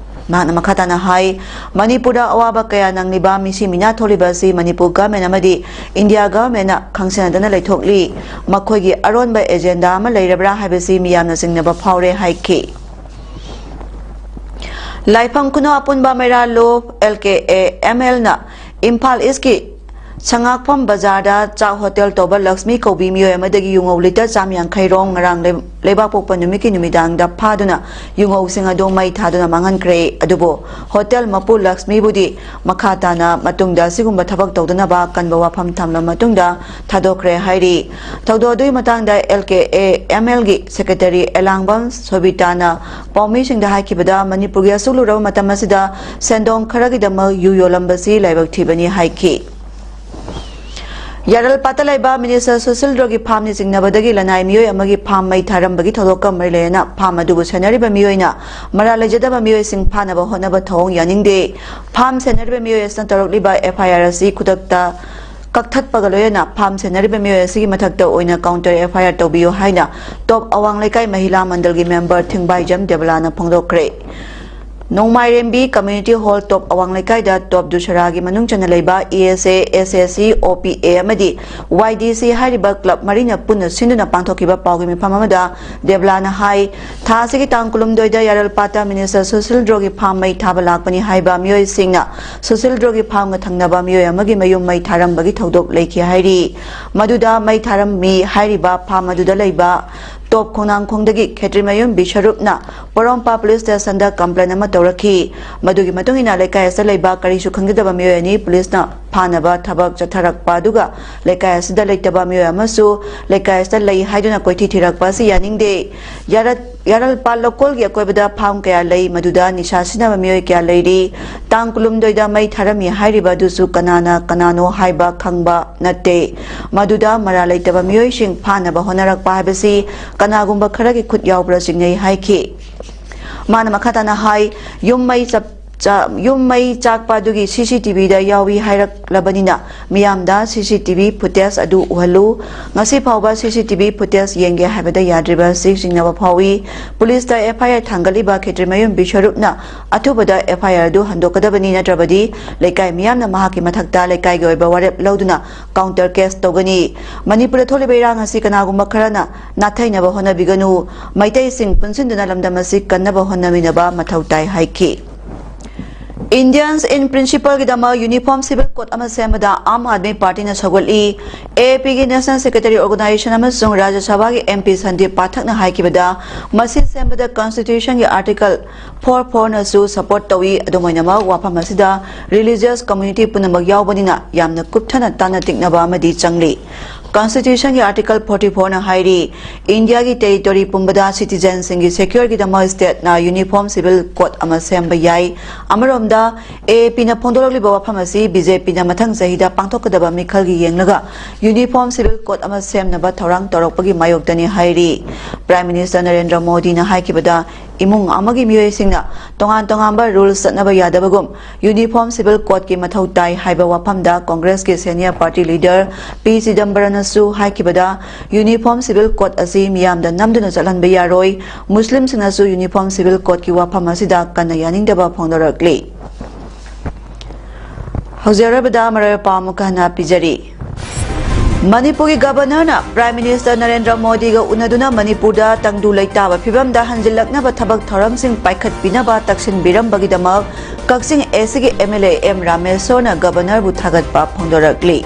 ꯃꯍꯥꯛꯅ ꯃꯈꯥ ꯇꯥꯅ ꯍꯥꯏ, ꯃꯅꯤꯄꯨꯔꯗ ꯑꯋꯥꯕ ꯀꯌꯥ ꯅꯪꯂꯤꯕ ꯃꯤꯁꯤ ꯃꯤꯅꯥ ꯊꯣꯛꯂꯤꯕ ꯑꯁꯤ ꯃꯅꯤꯄꯨꯔ government ꯑꯃꯗꯤ ꯏꯟꯗꯤꯌꯥ government ꯅ ꯈꯪꯁꯤꯟꯅꯗꯅ ꯂꯩꯊꯣꯛꯂꯤ꯫ ꯃꯈꯣꯏꯒꯤ ꯑꯔꯣꯟꯕ agenda ꯑꯃ ꯂꯩꯔꯕ꯭ꯔꯥ ꯍꯥꯏꯕꯁꯤ ꯃꯤꯌꯥꯝꯅ ꯆꯤꯡꯅꯕ ꯐꯥꯎꯔꯦ ꯍꯥꯏꯈꯤ꯫ ꯂꯥꯏꯐꯝ ꯈꯨꯅꯧ ꯑꯄꯨꯟꯕ ꯃꯩꯔꯥ ꯂꯣ L K A M L ꯅ ꯏꯝꯐꯥꯜ East ꯀꯤ ꯁꯉꯥꯛꯐꯝ ꯕꯖꯥꯔꯗ ꯆꯥꯛ ꯍꯣꯇꯦꯜ ꯇꯧꯕ ꯂꯛꯁꯃꯤ ꯀꯧꯕꯤ ꯃꯤꯑꯣꯏ ꯑꯃꯗꯒꯤ ꯌꯨꯉꯧ ꯂꯤꯇꯔ ꯆꯥꯝ ꯌꯥꯡꯈꯩ ꯔꯣꯝ ꯉꯔꯥꯡ ꯂꯩ-, ꯂꯩꯕꯥꯛꯄꯣꯛꯄ ꯅꯨꯃꯤꯠꯀꯤ ꯅꯨꯃꯤꯗꯥꯡꯗ ꯐꯥꯗꯨꯅ ꯌꯨꯉꯧꯁꯤꯡ ꯑꯗꯨ ꯃꯩ ꯊꯥꯗꯨꯅ ꯃꯥꯡꯍꯟꯈ꯭ꯔꯦ꯫ ꯑꯗꯨꯕꯨ ꯍꯣꯇꯦꯜ ꯃꯄꯨ ꯂꯛꯁꯃꯤꯕꯨꯗꯤ ꯃꯈꯥ ꯇꯥꯅ ꯃꯇꯨꯡꯗ ꯑꯁꯤꯒꯨꯝꯕ ꯊꯕꯛ ꯇꯧꯗꯅꯕ ꯑꯀꯟꯕ ꯋꯥꯐꯝ ꯊꯝꯂꯕ ꯃꯇꯨꯡꯗ ꯊꯥꯗꯣꯛꯈ꯭ꯔꯦ ꯍꯥꯏꯔꯤ꯫ ꯊꯧꯗꯣꯛ ꯑꯗꯨꯒꯤ ꯃꯇꯥꯡꯗ ꯑꯦꯜ ꯀꯦ ꯑꯦ ꯑꯦꯝ ꯑꯦꯜꯒꯤ ꯁꯦꯀ꯭ꯔꯦꯇꯔꯤ ꯑꯦꯂꯥꯡꯕꯝ ꯁꯣꯕꯤꯇꯥꯅ ꯄꯥꯎꯃꯤꯁꯤꯡꯗ ꯍꯥꯏꯈꯤꯕꯗ, ꯃꯅꯤꯄꯨꯔꯒꯤ ꯑꯁꯨꯛ ꯂꯨꯔꯕ ꯃꯇꯝ ꯑꯁꯤꯗ ꯁꯦꯟꯗꯣꯡ ꯈꯔꯒꯤꯗꯃꯛ ꯌꯨ ꯌꯣꯜꯂꯝꯕꯁꯤ ꯂꯥꯏꯕꯛ ꯊꯤꯕꯅꯤ ꯍꯥꯏꯈꯤ꯫ ꯌꯥꯔꯜꯄꯥꯠꯇ ꯂꯩꯕ ꯃꯤꯅꯤꯁꯇꯔ ꯁꯨꯁꯤꯜ ꯗ꯭ꯔꯣꯒꯤ ꯐꯥꯝꯅꯤ ꯆꯤꯡꯅꯕꯗꯒꯤ ꯂꯅꯥꯏ ꯃꯤꯑꯣꯏ ꯑꯃꯒꯤ ꯐꯥꯝ ꯃꯩ ꯊꯥꯔꯝꯕꯒꯤ ꯊꯧꯗꯣꯛꯀ ꯃꯔꯤ ꯂꯩꯅꯅ ꯐꯥꯝ ꯑꯗꯨꯕꯨ ꯁꯦꯟꯅꯔꯤꯕ ꯃꯤꯑꯣꯏꯅ ꯃꯔꯥꯜ ꯂꯩꯖꯗꯕ ꯃꯤꯑꯣꯏꯁꯤꯡ ꯐꯥꯅꯕ ꯍꯣꯠꯅꯕ ꯊꯧꯑꯣꯡ ꯌꯥꯅꯤꯡꯗꯦ꯫ ꯐꯥꯝ ꯁꯦꯟꯅꯔꯤꯕ ꯃꯤꯑꯣꯏ ꯑꯁꯤꯅ ꯇꯧꯔꯛꯂꯤꯕ ꯑꯦꯐ ꯑꯥꯏ ꯑꯥꯔ ꯑꯁꯤ ꯈꯨꯗꯛꯇ ꯀꯛꯊꯠꯄꯒ ꯂꯣꯏꯅꯅ ꯐꯥꯝ ꯁꯦꯟꯅꯔꯤꯕ ꯃꯤꯑꯣꯏ ꯑꯁꯤꯒꯤ ꯃꯊꯛꯇ ꯑꯣꯏꯅ ꯀꯥꯎꯟꯇꯔ ꯑꯦꯐ ꯑꯥꯏ ꯑꯥꯔ ꯇꯧꯕꯤꯌꯨ ꯍꯥꯏꯅ ꯇꯣꯞ ꯑꯋꯥꯡ ꯂꯩꯀꯥꯏ ꯃꯍꯤꯂꯥ ꯃꯟꯗꯜꯒꯤ ꯃꯦꯝꯕꯔ ꯊꯤꯡꯕꯥꯏꯖꯝ ꯗꯦꯕꯂꯥꯅ ꯐꯣꯡꯗꯣꯛꯈ꯭ꯔꯦ꯫ ꯅꯣꯡꯃꯥꯏꯔꯦꯝꯕꯤ ꯀꯝꯃ꯭ꯌꯨꯅꯤꯇꯤ ꯍꯣꯜ ꯇꯣꯞ ꯑꯋꯥꯡ ꯂꯩꯀꯥꯏꯗ ꯇꯣꯞ ꯗꯨꯁꯔꯥꯒꯤ ꯃꯅꯨꯡ ꯆꯟꯅ ꯂꯩꯕ ꯏ ꯑꯦꯁ ꯑꯦ, ꯑꯦꯁ ꯑꯦꯁ ꯁꯤ, ꯑꯣ ꯄꯤ ꯑꯦ ꯑꯃꯗꯤ ꯋꯥꯏ ꯗꯤ ꯁꯤ ꯍꯥꯏꯔꯤꯕ ꯀ꯭ꯂꯕ ꯃꯔꯤꯅ ꯄꯨꯟꯅ ꯁꯤꯟꯗꯨꯅ ꯄꯥꯡꯊꯣꯛꯈꯤꯕ ꯄꯥꯎꯒꯤ ꯃꯤꯐꯝ ꯑꯃꯗ ꯗꯦꯕꯂꯥꯅ ꯍꯥꯏ, ꯊꯥ ꯑꯁꯤꯒꯤ ꯇꯥꯡ ꯀꯨꯟꯍꯨꯝꯗꯣꯏꯗ ꯌꯥꯔꯜꯄꯥꯠꯇ ꯃꯤꯅꯤꯁꯇꯔ ꯁꯨꯁꯤꯜ ꯗ꯭ꯔꯣꯒꯤ ꯐꯥꯝ ꯃꯩ ꯊꯥꯕ ꯂꯥꯛꯄꯅꯤ ꯍꯥꯏꯕ ꯃꯤꯑꯣꯏꯁꯤꯡꯅ ꯁꯨꯁꯤꯜ ꯗ꯭ꯔꯣꯒꯤ ꯐꯥꯝꯒ ꯊꯪꯅꯕ ꯃꯤꯑꯣꯏ ꯑꯃꯒꯤ ꯃꯌꯨꯝ ꯃꯩ ꯊꯥꯔꯝꯕꯒꯤ ꯊꯧꯗꯣꯛ ꯂꯩꯈꯤ ꯍꯥꯏꯔꯤ꯫ ꯃꯗꯨꯗ ꯃꯩ ꯊꯥꯔꯝꯃꯤ ꯍꯥꯏꯔꯤꯕ ꯐꯥꯝ ꯑꯗꯨꯗ ꯂꯩꯕ ꯇꯣꯞ ꯈꯣꯡꯅꯥꯡꯈꯣꯡꯗꯒꯤ ꯈꯦꯇ꯭ꯔꯤꯃꯌꯨꯝ ꯕꯤꯁ꯭ꯋꯔꯨꯞꯅ ꯄꯣꯔꯣꯝꯄꯥꯠ ꯄꯨꯂꯤꯁ ꯁ꯭ꯇꯦꯁꯟꯗ ꯀꯝꯄ꯭ꯂꯦꯟ ꯑꯃ ꯇꯧꯔꯛꯈꯤ꯫ ꯃꯗꯨꯒꯤ ꯃꯇꯨꯡ ꯏꯟꯅ ꯂꯩꯀꯥꯏ ꯑꯁꯤꯗ ꯂꯩꯕ ꯀꯔꯤꯁꯨ ꯈꯪꯖꯗꯕ ꯃꯤꯑꯣꯏ ꯑꯅꯤ ꯄꯨꯂꯤꯁꯅ ꯐꯥꯅꯕ ꯊꯕꯛ ꯆꯠꯊꯔꯛꯄ ꯑꯗꯨꯒ ꯂꯩꯀꯥꯏ ꯑꯁꯤꯗ ꯂꯩꯇꯕ ꯃꯤꯑꯣꯏ ꯑꯃꯁꯨ ꯂꯩꯀꯥꯏ ꯑꯁꯤꯗ ꯂꯩ ꯍꯥꯏꯗꯨꯅ ꯀꯣꯏꯊꯤ ꯊꯤꯔꯛꯄ ꯑꯁꯤ ꯌꯥꯅꯤꯡꯗꯦ꯫ ꯌꯥꯔꯠ-, ꯌꯥꯔꯜꯄꯥꯠ ꯂꯧꯀꯣꯜꯒꯤ ꯑꯀꯣꯏꯕꯗ ꯐꯥꯝ ꯀꯌꯥ ꯂꯩ, ꯃꯗꯨꯗ ꯅꯤꯁꯥ ꯁꯤꯖꯤꯟꯅꯕ ꯃꯤꯑꯣꯏ ꯀꯌꯥ ꯂꯩꯔꯤ꯫ ꯇꯥꯡ ꯀꯨꯟꯍꯨꯝꯗꯣꯏꯗ ꯃꯩ ꯊꯥꯔꯝꯃꯤ ꯍꯥꯏꯔꯤꯕ ꯑꯗꯨꯁꯨ ꯀꯅꯥꯅ ꯀꯅꯥꯅꯣ ꯍꯥꯏꯕ ꯈꯪꯕ ꯅꯠꯇꯦ꯫ ꯃꯗꯨꯗ ꯃꯔꯥꯜ ꯂꯩꯇꯕ ꯃꯤꯑꯣꯏꯁꯤꯡ ꯐꯥꯅꯕ ꯍꯣꯠꯅꯔꯛꯄ ꯍꯥꯏꯕꯁꯤ ꯀꯅꯥꯒꯨꯝꯕ ꯈꯔꯒꯤ ꯈꯨꯠ ꯌꯥꯎꯕ꯭ꯔꯥ ꯆꯤꯡꯅꯩ ꯍꯥꯏꯈꯤ꯫ ꯃꯥꯅ ꯃꯈꯥ ꯇꯥꯅ ꯍꯥꯏ, ꯌꯨꯝ ꯃꯩ ꯆꯞ-, ꯆ-, ꯌꯨꯝ ꯃꯩ ꯆꯥꯛꯄ ꯑꯗꯨꯒꯤ ꯁꯤ ꯁꯤ ꯇꯤ ꯚꯤꯗ ꯌꯥꯎꯏ ꯍꯥꯏꯔꯛꯂꯕꯅꯤꯅ ꯃꯤꯌꯥꯝꯗ ꯁꯤ ꯁꯤ ꯇꯤ ꯚꯤ ꯐꯨꯇꯦꯖ ꯑꯗꯨ ꯎꯍꯜꯂꯨ꯫ ꯉꯁꯤ ꯐꯥꯎꯕ ꯁꯤ ꯁꯤ ꯇꯤ ꯚꯤ ꯐꯨꯇꯦꯖ ꯌꯦꯡꯒꯦ ꯍꯥꯏꯕꯗ ꯌꯥꯗ꯭ꯔꯤꯕ ꯑꯁꯤ ꯆꯤꯡꯅꯕ ꯐꯥꯎꯏ꯫ ꯄꯨꯂꯤꯁꯇ ꯑꯦꯐ ꯑꯥꯏ ꯑꯥꯔ ꯊꯥꯡꯒꯠꯂꯤꯕ ꯈꯦꯇ꯭ꯔꯤꯃꯌꯨꯝ ꯕꯤꯁ꯭ꯋꯔꯨꯞꯅ ꯑꯊꯨꯕꯗ ꯑꯦꯐ ꯑꯥꯏ ꯑꯥꯔ ꯑꯗꯨ ꯍꯟꯗꯣꯛꯀꯗꯕꯅꯤ, ꯅꯠꯇ꯭ꯔꯕꯗꯤ ꯂꯩꯀꯥꯏ ꯃꯤꯌꯥꯝꯅ ꯃꯍꯥꯛꯀꯤ ꯃꯊꯛꯇ ꯂꯩꯀꯥꯏꯒꯤ ꯑꯣꯏꯕ ꯋꯥꯔꯦꯞ ꯂꯧꯗꯨꯅ ꯀꯥꯎꯟꯇꯔ ꯀꯦꯁ ꯇꯧꯒꯅꯤ꯫ ꯃꯅꯤꯄꯨꯔꯗ ꯊꯣꯛꯂꯤꯕ ꯏꯔꯥꯡ ꯑꯁꯤ ꯀꯅꯥꯒꯨꯝꯕ ꯈꯔꯅ ꯅꯥꯊꯩꯅꯕ ꯍꯣꯠꯅꯕꯤꯒꯅꯨ꯫ ꯃꯩꯇꯩꯁꯤꯡ ꯄꯨꯟꯁꯤꯟꯗꯨꯅ ꯂꯝꯗꯝ ꯑꯁꯤ ꯀꯟꯅꯕ ꯍꯣꯠꯅꯃꯤꯟꯅꯕ ꯃꯊꯧ ꯇꯥꯏ ꯍꯥꯏꯈꯤ꯫ Indians in Principleꯒꯤꯗꯃꯛ Uniform Civil Code ꯑꯃ ꯁꯦꯝꯕꯗ Aam Aadmi ꯄꯥꯔꯇꯤꯅ ꯁꯧꯒꯠꯂꯤ꯫ AAPꯒꯤ National Secretary, Organization ꯑꯃꯁꯨꯡ ꯔꯥꯖ꯭ꯌ ꯁꯚꯥꯒꯤ MP ꯁꯟꯗꯤꯞ ꯄꯥꯊꯛꯅ ꯍꯥꯏꯈꯤꯕꯗ, ꯃꯁꯤ ꯁꯦꯝꯕꯗ Constitutionꯒꯤ Article four fourꯅꯁꯨ support ꯇꯧꯏ꯫ ꯑꯗꯨꯝ ꯑꯣꯏꯅꯃꯛ, ꯋꯥꯐꯝ ꯑꯁꯤꯗ religious community ꯄꯨꯝꯅꯃꯛ ꯌꯥꯎꯕꯅꯤꯅ ꯌꯥꯝꯅ ꯀꯨꯞꯊꯅ ꯇꯥꯟꯅ ꯇꯤꯛꯅꯕ ꯑꯃꯗꯤ ꯆꯪꯂꯤ꯫ Constitutionꯒꯤ Article forty fourꯅ ꯍꯥꯏꯔꯤ, ꯏꯟꯗꯤꯌꯥꯒꯤ territory ꯄꯨꯝꯕꯗ citizenꯁꯤꯡꯒꯤ secureꯒꯤꯗꯃꯛ stateꯅ Uniform Civil Code ꯑꯃ ꯁꯦꯝꯕ ꯌꯥꯏ꯫ ꯑꯃꯔꯣꯝꯗ, AAPꯅ ꯐꯣꯡꯗꯣꯔꯛꯂꯤꯕ ꯋꯥꯐꯝ ꯑꯁꯤ BJPꯅ ꯃꯊꯪ ꯆꯍꯤꯗ ꯄꯥꯡꯊꯣꯛꯀꯗꯕ ꯃꯤꯈꯜꯒꯤ ꯌꯦꯡꯂꯒ Uniform Civil Code ꯑꯃ ꯁꯦꯝꯅꯕ ꯊꯧꯔꯥꯡ ꯇꯧꯔꯛꯄꯒꯤ ꯃꯥꯌꯣꯛꯇꯅꯤ ꯍꯥꯏꯔꯤ꯫ Prime Minister ꯅꯔꯦꯟꯗ꯭ꯔ ꯃꯣꯗꯤꯅ ꯍꯥꯏꯈꯤꯕꯗ, ꯏꯃꯨꯡ ꯑꯃꯒꯤ ꯃꯤꯑꯣꯏꯁꯤꯡꯅ ꯇꯣꯉꯥꯟ ꯇꯣꯉꯥꯟꯕ rules ꯆꯠꯅꯕ ꯌꯥꯗꯕꯒꯨꯝ Uniform Civil Codeꯀꯤ ꯃꯊꯧ ꯇꯥꯏ ꯍꯥꯏꯕ ꯋꯥꯐꯝꯗ Congressꯀꯤ senior party leader P ꯆꯤꯗꯝꯕꯔꯝꯅꯁꯨ ꯍꯥꯏꯈꯤꯕꯗ, Uniform Civil Code ꯑꯁꯤ ꯃꯤꯌꯥꯝꯗ ꯅꯝꯗꯨꯅ ꯆꯠꯍꯟꯕ ꯌꯥꯔꯣꯏ꯫ ꯃꯨꯁꯂꯤꯝꯁꯤꯡꯅꯁꯨ Uniform Civil Codeꯀꯤ ꯋꯥꯐꯝ ꯑꯁꯤꯗ ꯀꯟꯅ ꯌꯥꯅꯤꯡꯗꯕ ꯐꯣꯡꯗꯣꯔꯛꯂꯤ꯫ ꯍꯧꯖꯤꯛ ꯑꯔꯣꯏꯕꯗ ꯃꯔꯨꯑꯣꯏꯕ ꯄꯥꯎ ꯑꯃꯨꯛꯀ ꯍꯟꯅ ꯄꯤꯖꯔꯤ꯫ ꯃꯅꯤꯄꯨꯔꯒꯤ Governorꯅ Prime Minister ꯅꯔꯦꯟꯗ꯭ꯔ ꯃꯣꯗꯤꯒ ꯎꯅꯗꯨꯅ ꯃꯅꯤꯄꯨꯔꯗ ꯇꯪꯗꯨ ꯂꯩꯇꯥꯕ ꯐꯤꯕꯝꯗ ꯍꯟꯖꯤꯜꯂꯛꯅꯕ ꯊꯕꯛ ꯊꯧꯔꯝꯁꯤꯡ ꯄꯥꯏꯈꯠꯄꯤꯅꯕ ꯇꯛꯁꯤꯟꯕꯤꯔꯝꯕꯒꯤꯗꯃꯛ ꯀꯛꯆꯤꯡ ACꯒꯤ MLA ꯑꯦꯝ ꯔꯥꯃꯦꯁꯣꯔꯅ Governorꯕꯨ ꯊꯥꯒꯠꯄ ꯐꯣꯡꯗꯣꯔꯛꯂꯤ꯫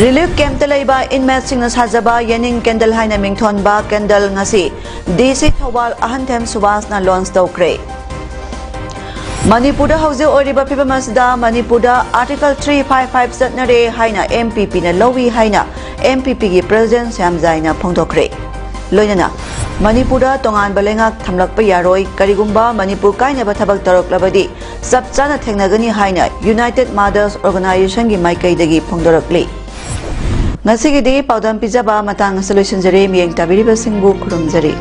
Relief campꯇ ꯂꯩꯕ inmateꯁꯤꯡꯅ ꯁꯥꯖꯕ ꯌꯦꯅꯤꯡ candle ꯍꯥꯏꯅ ꯃꯤꯡꯊꯣꯟꯕ candle ꯉꯁꯤ DC ꯊꯧꯕꯥꯜ ꯑꯍꯟꯊꯦꯝ ꯁꯨꯕꯥꯁꯅ launch ꯇꯧꯈ꯭ꯔꯦ꯫ ꯃꯅꯤꯄꯨꯔꯗ ꯍꯧꯖꯤꯛ ꯑꯣꯏꯔꯤꯕ ꯐꯤꯕꯝ ꯑꯁꯤꯗ ꯃꯅꯤꯄꯨꯔꯗ Article three five five ꯆꯠꯅꯔꯦ ꯍꯥꯏꯅ MPPꯅ ꯂꯧꯏ ꯍꯥꯏꯅ MPPꯒꯤ President ꯁ꯭ꯌꯥꯝꯖꯥꯏꯅ ꯐꯣꯡꯗꯣꯛꯈ꯭ꯔꯦ꯫ ꯂꯣꯏꯅꯅ ꯃꯅꯤꯄꯨꯔꯗ ꯇꯣꯉꯥꯟꯕ ꯂꯩꯉꯥꯛ ꯊꯝꯂꯛꯄ ꯌꯥꯔꯣꯏ, ꯀꯔꯤꯒꯨꯝꯕ ꯃꯅꯤꯄꯨꯔ ꯀꯥꯏꯅꯕ ꯊꯕꯛ ꯇꯧꯔꯛꯂꯕꯗꯤ ꯆꯞ ꯆꯥꯅ ꯊꯦꯡꯅꯒꯅꯤ ꯍꯥꯏꯅ United Mothers Organizationꯒꯤ ꯃꯥꯏꯀꯩꯗꯒꯤ ꯐꯣꯡꯗꯣꯔꯛꯂꯤ꯫ ꯉꯁꯤꯒꯤꯗꯤ ꯄꯥꯎꯗꯝ ꯄꯤꯖꯕ ꯃꯇꯥꯡ ꯑꯁꯤꯗ ꯂꯣꯏꯁꯤꯟꯖꯔꯦ꯫ ꯃꯤꯠꯌꯦꯡ ꯇꯥꯕꯤꯔꯤꯕꯁꯤꯡꯕꯨ ꯈꯨꯔꯨꯝꯖꯔꯤ꯫